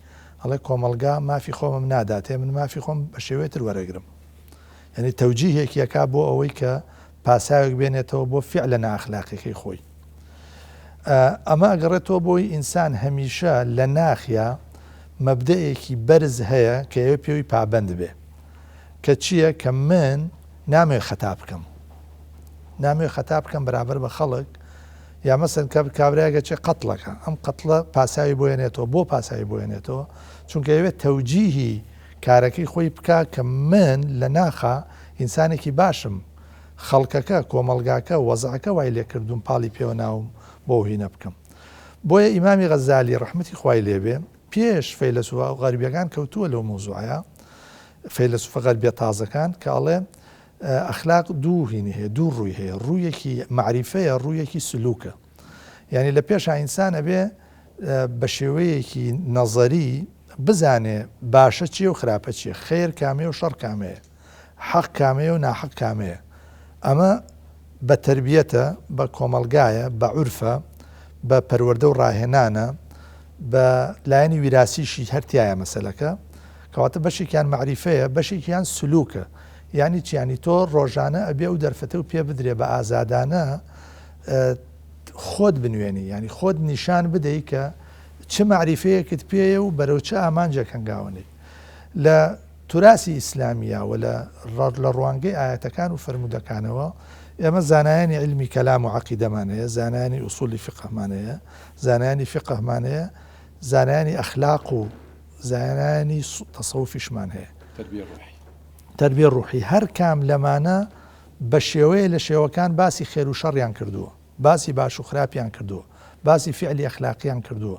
ئەڵێ کۆمەڵگا مافی خۆمم ناداتێ من مافی خۆم بە شێوەی تر وەرەگرم. یانی تەوجیهێکی ئەکا بۆ ئەوەی کە پاساوێک بێنێتەوە بۆ فیعلە نائەخلاقیەکەی خۆی. ئەمە ئەگەڕێتەوە بۆی ئینسان هەمیشە لە ناخیا مەبدەئێکی بەرز هەیە کە ئەوێ پێوی پابەند بێ کە چییە کە من نامەوێ خەتا بکەم نامەوێ خەتا بکەم بەرابەر بە خەڵک یا مەسەن کە کابراگە چێ قەتڵەکە ئەم قەتڵە پاساوی بۆێنێتەوە بۆ پاساوی بۆێنێتەوە چونکە ئەوێ تەوجیهی کارەکەی خۆی بکە کە من لە ناخا ئینسانێکی باشم خەڵکەکە، کۆمەڵگاکە، وەزعەکە وای لێ کردووم پاڵی پێوە ناوم بۆ هینە بکەم. بۆیە ئیمامی غەزالی ڕەحمەتی خوای لێ بێ پێش فەیلەسوفە غەربیەکان کەوتووە لەو مەوزوعەیا، فەیلەسوفە غەربیە تازەکان، کە ئەڵێ ئەخلاق دوو هینی هەیە، دوو ڕووی هەیە، ڕوویەکی مەعریفەیە، ڕوویەکی سلوکە. یانی لە پێشا ئینسان ئەبێ بە شێوەیەکی نەزەری بزانێ باشە چیە و خراپە چیە، خەیر کامەیە و شەڕ کامەیە. حەق کامەیە و ناحەق کامەیە؟ ئەمە بە تەربیەتە، بە کۆمەڵگایە، بە عورفە، بە پەروەردە و ڕاهێنانە، بە لایەنی ویراسیشی هەر تیایە مەسەلەکە. کەواتە بەشێکیان مەعریفەیە، بەشێکیان سلوکە. یانی چی؟ یانی تۆ ڕۆژانە ئەبێ ئەو دەرفەتەو پێ بدرێ بە ئازادانە خۆت بنوێنی، یانی خۆت نیشان بدەی کە چ مەعریفەیەکت پێیە و بەرەو چ ئامانجێک هەنگاوەنێی. لە توراسی ئیسلامییە و لە لە ڕوانگەی ئایەتەکان و فەرموودەکانەوە ئێمە زانایانی عیلمی کەلام و عەقیدەمان هەیە، زانایانی ئوسوڵی فیقهمان هەیە، زانایانی فیقهمان هەیە، زانایانی ئەخلاق و زانایانی تەسەوفیشمان هەیە.
تەربیە ڕوحی.
تەربیە ڕوحی. هەر کام لەمانە بە شێوەیە لە شێوەکان باسی خێر و شەڕیان کردووە. باسی باش و خراپیان کردووە، باسی فیعلی ئەخلاقیان کردووە،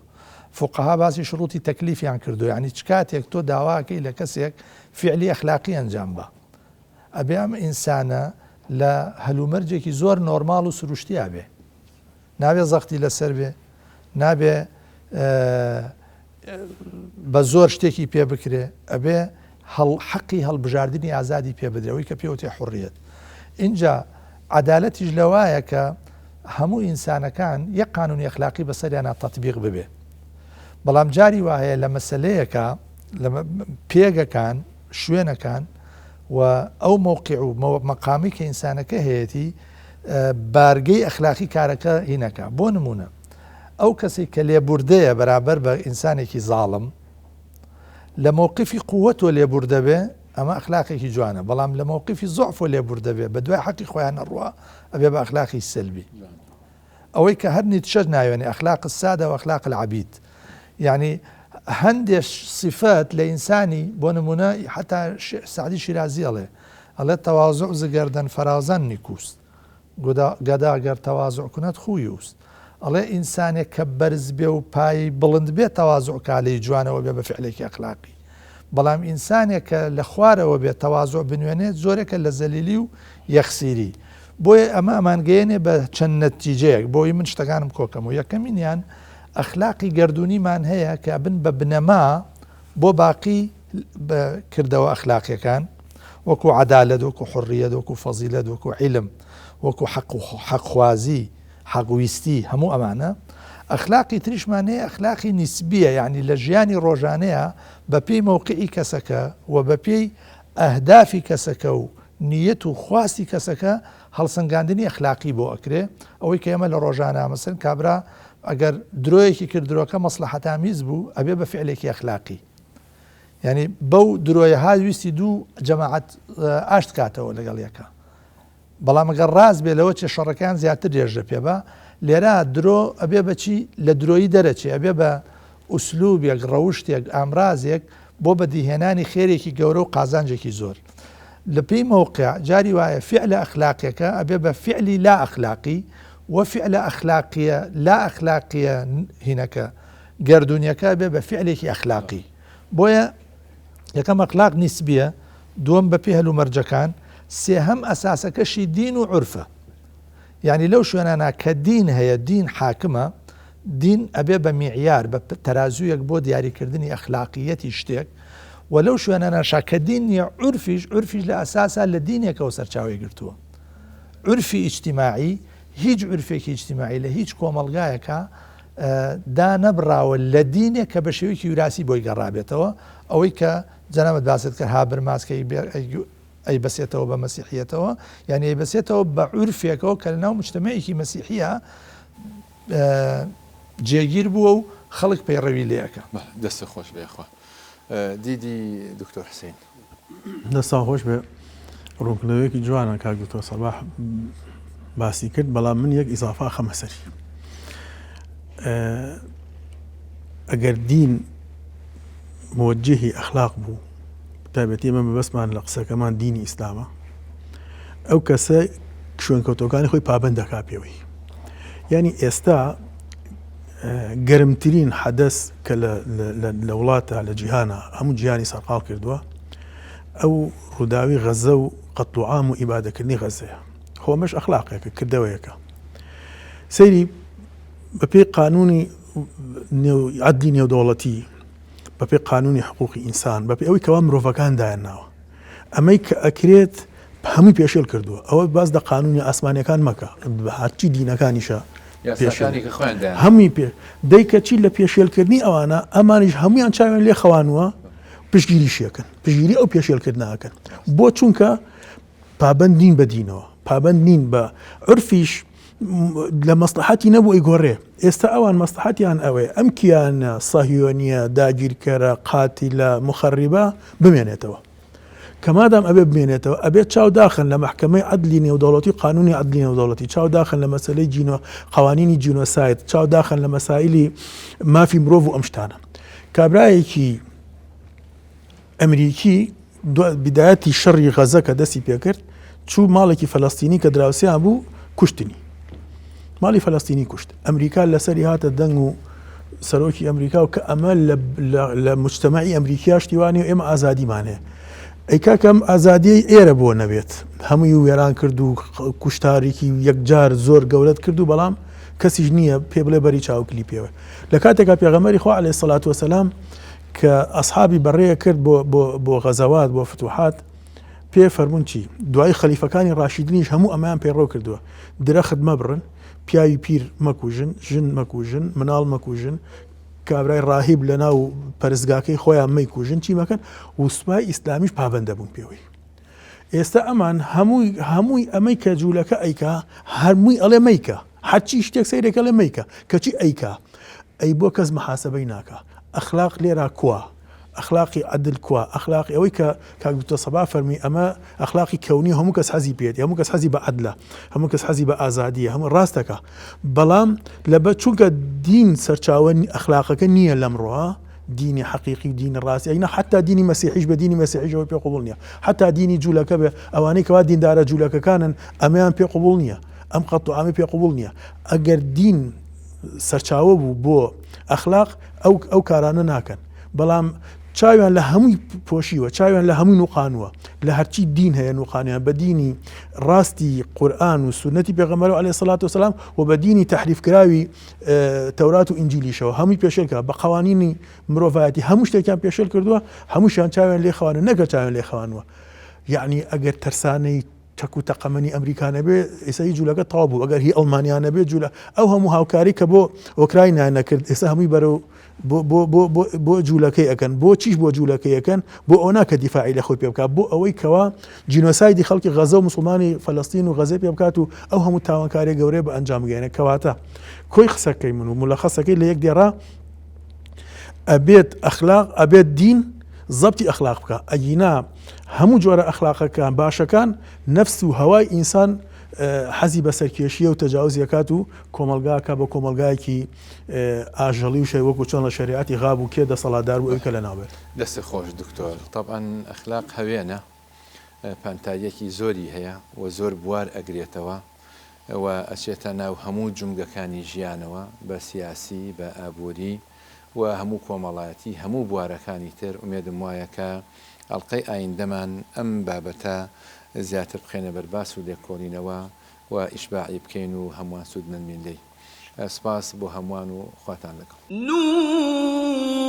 فوقەها باسی شروطی تەکلیفیان کردووە، یانی چ کاتێک تۆ داوا ئەکەی لە کەسێک فیعلی ئەخلاقی ئەنجام با، ئەبێ ئەم ئینسانە لە هەلومەرجێکی زۆر نۆرماڵ و سروشتیا بێ، نابێ زەختی لەسەر بێ، نابێ بە زۆر شتێکی پێ بکرێ، ئەبێ حەقی هەڵبژاردنی ئازادی پێ بدرێ، ئەوەی کە پێوتێ حوڕیەت. ئینجا عەدالەتیش لەوایە کە هەموو ئینسانەکان یەک قانونی ئەخلاقی بەسەریانا تەتبیق ببێ. بەڵام جاری وا هەیە لە مەسەلەیەکا، لە پێگەکان، شوێنەکان و ئەو مەوقع و مەقامی کە ئینسانەکە هەیەتی بارگەی ئەخلاقی کارەکە هینەکە. بۆ نمونە ئەو کەسەی کە لێبوردەیە بەرامبەر بە ئینسانێکی زاڵم لە مەوقفی قووەتەوە لێبوردە بێ ئەمە ئەخلاقێکی جوانە، بەڵام لە مەوقفی زوعفەوە لێبوردە بێ بە دوای حەقی خۆیان نەڕوا ئەبێ بە ئەخلاقی سەلبی. ئەوەی کە هەر نیتشەش ناوێنێ ئەخلاق السادە و ئەخلاق العبید یعنی هەندێ سیفەت لە ئینسانی بۆ نمونە حتا سعدی شیرازی ئەڵێ ئەڵێ تەوازع زگەردەن فەرازان نیکوست گەدا گەر تەوازوع کند خوی اوست ئەڵێ ئینسانێک کە بەرز بێ و پایەی بڵند بێ تەوازوع کا لێی جوانەوە بێ بە فعلێکی ئەخلاقی بەڵام ئینسانێک کە لە خوارەوە بێ تەوازوع بنوێنێ جۆرێکە لە زەلیلی و یەخسیری بۆیە ئەمە ئەمانگەیەنێ بە چەند نەتیجەیەک بۆی من شتەکانم کۆکەم و یەکەمینیان ئەخلاقی گەردوونیمان هەیە کە بن بە بنەما بۆ باقی بە کردەوە ئەخلاقیەکان وەکو عەدالەت وەکو حوڕیەت وەکو فەزیلەت وەکو عیلم وەکو حەق و حەقخوازی حەق ویستی هەموو ئەمانە ئەخلاقی تریشمان هەیە ئەخلاقی نیسبیە یعنی لە ژیانی ڕۆژانەیە بە پێی مەوقعی کەسەکە و بە پێی ئەهدافی کەسەکە و نیەت و خواستی کەسەکە هەڵسەنگاندنی ئەخلاقی بۆ ئەکرێ ئەوەی کە ئێمە لە ڕۆژانە مەسەن کابرا ئەگەر درۆیەکی کرد درۆکە مەسڵەحەتامیز بوو ئەبێ بە فعلێکی ئەخلاقی یانی بەو درۆیە هات ویستی دوو جەماعەت ئاشت کاتەوە لەگەڵ یەکە بەڵام ئەگەر ڕاست بێ لەوە چێ شەڕەکان زیاتر درێژە پێ بە لێرە درۆ ئەبێ بەچی لە درۆیی دەرەچێ ئەبێ بە ئوسلوبێک ڕەوشتێک ئامرازێک بۆ بەدیهێنانی خێرێکی گەورە و قازانجێکی زۆر. لە پێی مەوقع جاری وایە فیعلە ئەخلاقیەکە ئەبێ بە فیعلی لا ئەخلاقی و فیعلە ئەخلاقیە لا ئەخلاقیە هینەکە گەردوونیەکە ئەبێ بە فیعلێکی ئەخلاقی. بۆیە یەکەم ئەخلاق نیسبیە، دووەم بە پێی هەلومەرجەکان، سێهەم ئەساسەکەشی دین و عورفە. یانی لەو شوێنانە کە دین هەیە، دین حاکمە، دین ئەبێ بە میعیار، بە تەرازوویەک بۆ دیاریکردنی ئەخلاقییەتی شتێک و لەو شوێنانەشا کە دین نییە، عورفیش، عورفیش لە ئەساسا لە دینێکەوە سەرچاوەی گرتووە. عورفی ئیجتیماعی، هیچ عورفێکی ئیجتیماعی لە هیچ کۆمەڵگایەکا دانەبڕاوە لە دینێک کە بە شێوەیەکی وراسی بۆی گەڕابێتەوە، ئەوەی کە جەنابت باست کرد هابرماس کە ئەیبەسێتەوە بە مەسیحیەتەوە، یانی ئەیبەسێتەوە بە عورفێکەوە کە لەناو موجتەمەعێکی مەسیحیە جێگیر بووە و خەڵک پەیڕەوی لێ ئەکا.
بەڵێ دەستت خۆش بێ یاخوا. دیدی دکتۆر حسین.
دەستان خۆش بێ ڕوونکردنەوەیەکی جوانە کاک دکتۆر سەباح باسی کرد بەڵام من یەک ئیزافە ئەخەمە سەری ئەگەر دین موجهی ئەخلاق بوو تایبەتی ئێمە مەبەستمان لە قسەکەمان دینی ئیسلامە ئەو کەسە شوێنکەوتەکانی خۆی پابند دەکا پێوەی یعنی ئێستا گەرمترین حەدەس کە لە وڵاتە لە جیهانە هەموو جیهانی سەرقاڵ کردووە ئەو ڕووداوی غەزە و قەتڵ و عام و ئیبادەکردنی غەزەیە خۆمەش ئەخلاقێکە کردەوەیەکە سەیری بەپێی قانونی عەدلی نێودەوڵەتی بەپێی قانونی حقوقی ئینسان بەپێی ئەوەی کەوا مرۆڤەکان دایانناوە ئەمەی کە ئەکرێت هەمووی پێشێل کردووە ئەوە باس لە قانونی ئاسمانیەکان مەکە هەرچی دینەکانیشە هەمووی پێ دەی کەچی لە پێشێلکردنی ئەوانە ئەمانیش هەمویان چاویان لێ خەوانووە پشگیریشیەکەن پشگیری ئەو پێشێلکردناکەن بۆ چونکە پابەند نین بە دینەوە پابەند نین بە عرفیش لە مەسلحەتی نەبوو ئەیگۆڕێ ئێستا ئەوان مەسلحەتیان ئەوەیە ئەم کیانە سەهیۆنیە داگیرکەرە قاتیلە مخەڕیبە بمێنێتەوە کە مادام ئەبێ بمێنێتەوە ئەبێت چاو داخن لە مەحکەمەی عەدلی نێودەوڵەتی و قانونی عەدلی نێودەوڵەتی چاو داخن لە مەسەلەی جینۆ قوانینی جینۆساید چاو داخن لە مەسایلی مافی مرۆڤ و ئەم شتانە کابرایەکی ئەمریکی بیدایەتی شەڕی غەزە کە دەستی پێکرد چوو ماڵێکی فەلەستینی کە دراوسیان بوو کوشتنی ماڵی فەلەستینی کوشت ئەمریکا لەسەری هاتە دەنگ و سەرۆکی ئەمریکا و کە ئەمە لە مجتەمەعی ئەمریکیا شتیوانی و ئێمە ئازادیمان هەیە ئەی کاکەم ئازادیی ئێرە بۆ نەبێت هەمووی وێران کرد و کوشتارێکی یەکجار زۆر گەورەت کرد و بەڵام کەسیش نییە پێ بڵێ بەری چاوکلی پێوە لە کاتێکا پێغەمبەری خوا عەلەیهی سەلات وەسەلام کە ئەسحابی بەڕێ کرد بۆ بۆ بۆ غەزەوات بۆ فتوحات پێ فەرمونون چی دوای خەلیفەکانی ڕاشیدنیش هەموو ئەمەیان پەیڕەو کردووە درەخت مەبڕن پیاوی پیر مەکوژن ژن مەکوژن مناڵ مەکوژن کابرای ڕاهیب لە ناو پەرستگاکەی خۆیان مەیکوژن چی مەکەن و سوپای ئیسلامیش پابەندە بوون پێوەی ئێستا ئەمان هەمووی هەمووی ئەمەی کە جوولەکە ئەیکا هەرمووی ئەڵێ مەیکە هەرچی شتێک سەیرێکە لێ مەیکە کەچی ئەیکا ئەی بۆ کەس محاسبەی ناکا ئەخلاق لێرا کوا ئەخلاقی عەدل کوا ئەخلاقی ئەوەی کە کاک دکتۆر سەبا فەرمی ئەمە ئەخلاقی کەونی هەموو کەس حەزی پێێتی هەموو کەس حەزی بە عەدلە هەموو کەس حەزی بە ئازادیە هەموو ڕاستەکە بەڵام لەبە چونکە دین سەرچاوە ئەخلاقەکە نییە لەمڕۆ دینی حەقیقی و دینی ڕاستی ئەینا حتا دینی مەسیحیش بە دینی مەسیحیشەوە پێ قوبڵ نییە حتا دینی جوولەکە بێ ئەوانەی کەوا دیندارە جوولەکەکانن ئەمەیان پێ قوبڵ نییە ئەم قەت و ئامی پێ قوبڵ نییە ئەگەر دین سەرچاوە بوو بۆ ئەخلاق ئەو ئەو کارانە ناکەن بەڵام چاویان لە هەمووی پۆشیوە چاویان لە هەمووی نوقانوە لە هەرچی دین هەیە نوقانیان بە دینی ڕاستی قورآن و سونەتی پێغەمبەر علیه الصلاة والسلام و بە دینی تحریف کراوی تەورات و ئینجیلیشەوە هەمووی پێشێلکە بە قوانینی مرۆڤایەتی هەموو شتێکیان پێشێل کردووە هەمووشیان چاویان لێ خەوانە نەگە چاویان لێ خەوانوە یعنی ئەگەر تەرسانەی چەک و تەقەمەنی ئەمریکا نەبێ ئێستا هی جوولەکە تەواو بوو ئەگەر هی ئەڵمانیا نەبێ جوولە ئەو هەموو هاوکاری کە بۆ ئۆکراینا نەکرد ئێستا هەمووی بەرەو بۆ جوولەکەی ئەەکەن بۆ چیش بۆ جوولەکەی ئەەکەن بۆ ئەو ناکە دیفاعی لە خۆی پێ بکات بۆ ئەوەی کەوا جینۆسایدی خەڵکی غەزە و مسلمانی فەلەستین و غەزەی پێ بکات و ئەو هەموو تاوانکاری گەورەیە بە ئەنجام بگەێنە کەواتە کۆی قسەکەی من و ملەخەسەکەی لە یەک دێڕا ئەبێت ئەخلاق ئەبێت دین زەبتی ئەخلاق بکە ئەگینا هەموو جۆرە ئەخلاقەکان باشەکان نەفس و هەوای ئینسان. حەزی بە سەرکێشیە و تەجاوزی ئەکات و کۆمەڵگا ئەکا بە کۆمەڵگایەکی ئاژەڵی و شەر وەکو چۆن لە شەریعەتی غاب و کێ دەسەڵاتدار بوو ئەوی کە لەناو بێت.
دەستت خۆش دکتۆر. تەبعەن ئەخلاق هەوێنە پانتاییەکی زۆری هەیە و زۆر بوار ئەگرێتەوە و ئەچێتە ناو هەموو جومگەکانی ژیانەوە بە سیاسی بە ئابووری و هەموو کۆمەڵایەتی هەموو بوارەکانی تر ئومێدم وایە کە ئەڵقەی ئایندەمان ئەم بابەتە زیاتر بخەینە بەر باس و لێکۆڵینەوە و ئیشباعی بکەین و هەمووان سوودمەند بین لێی. سوپاس بۆ هەمووان و خواتان لەگەڵ.
نون.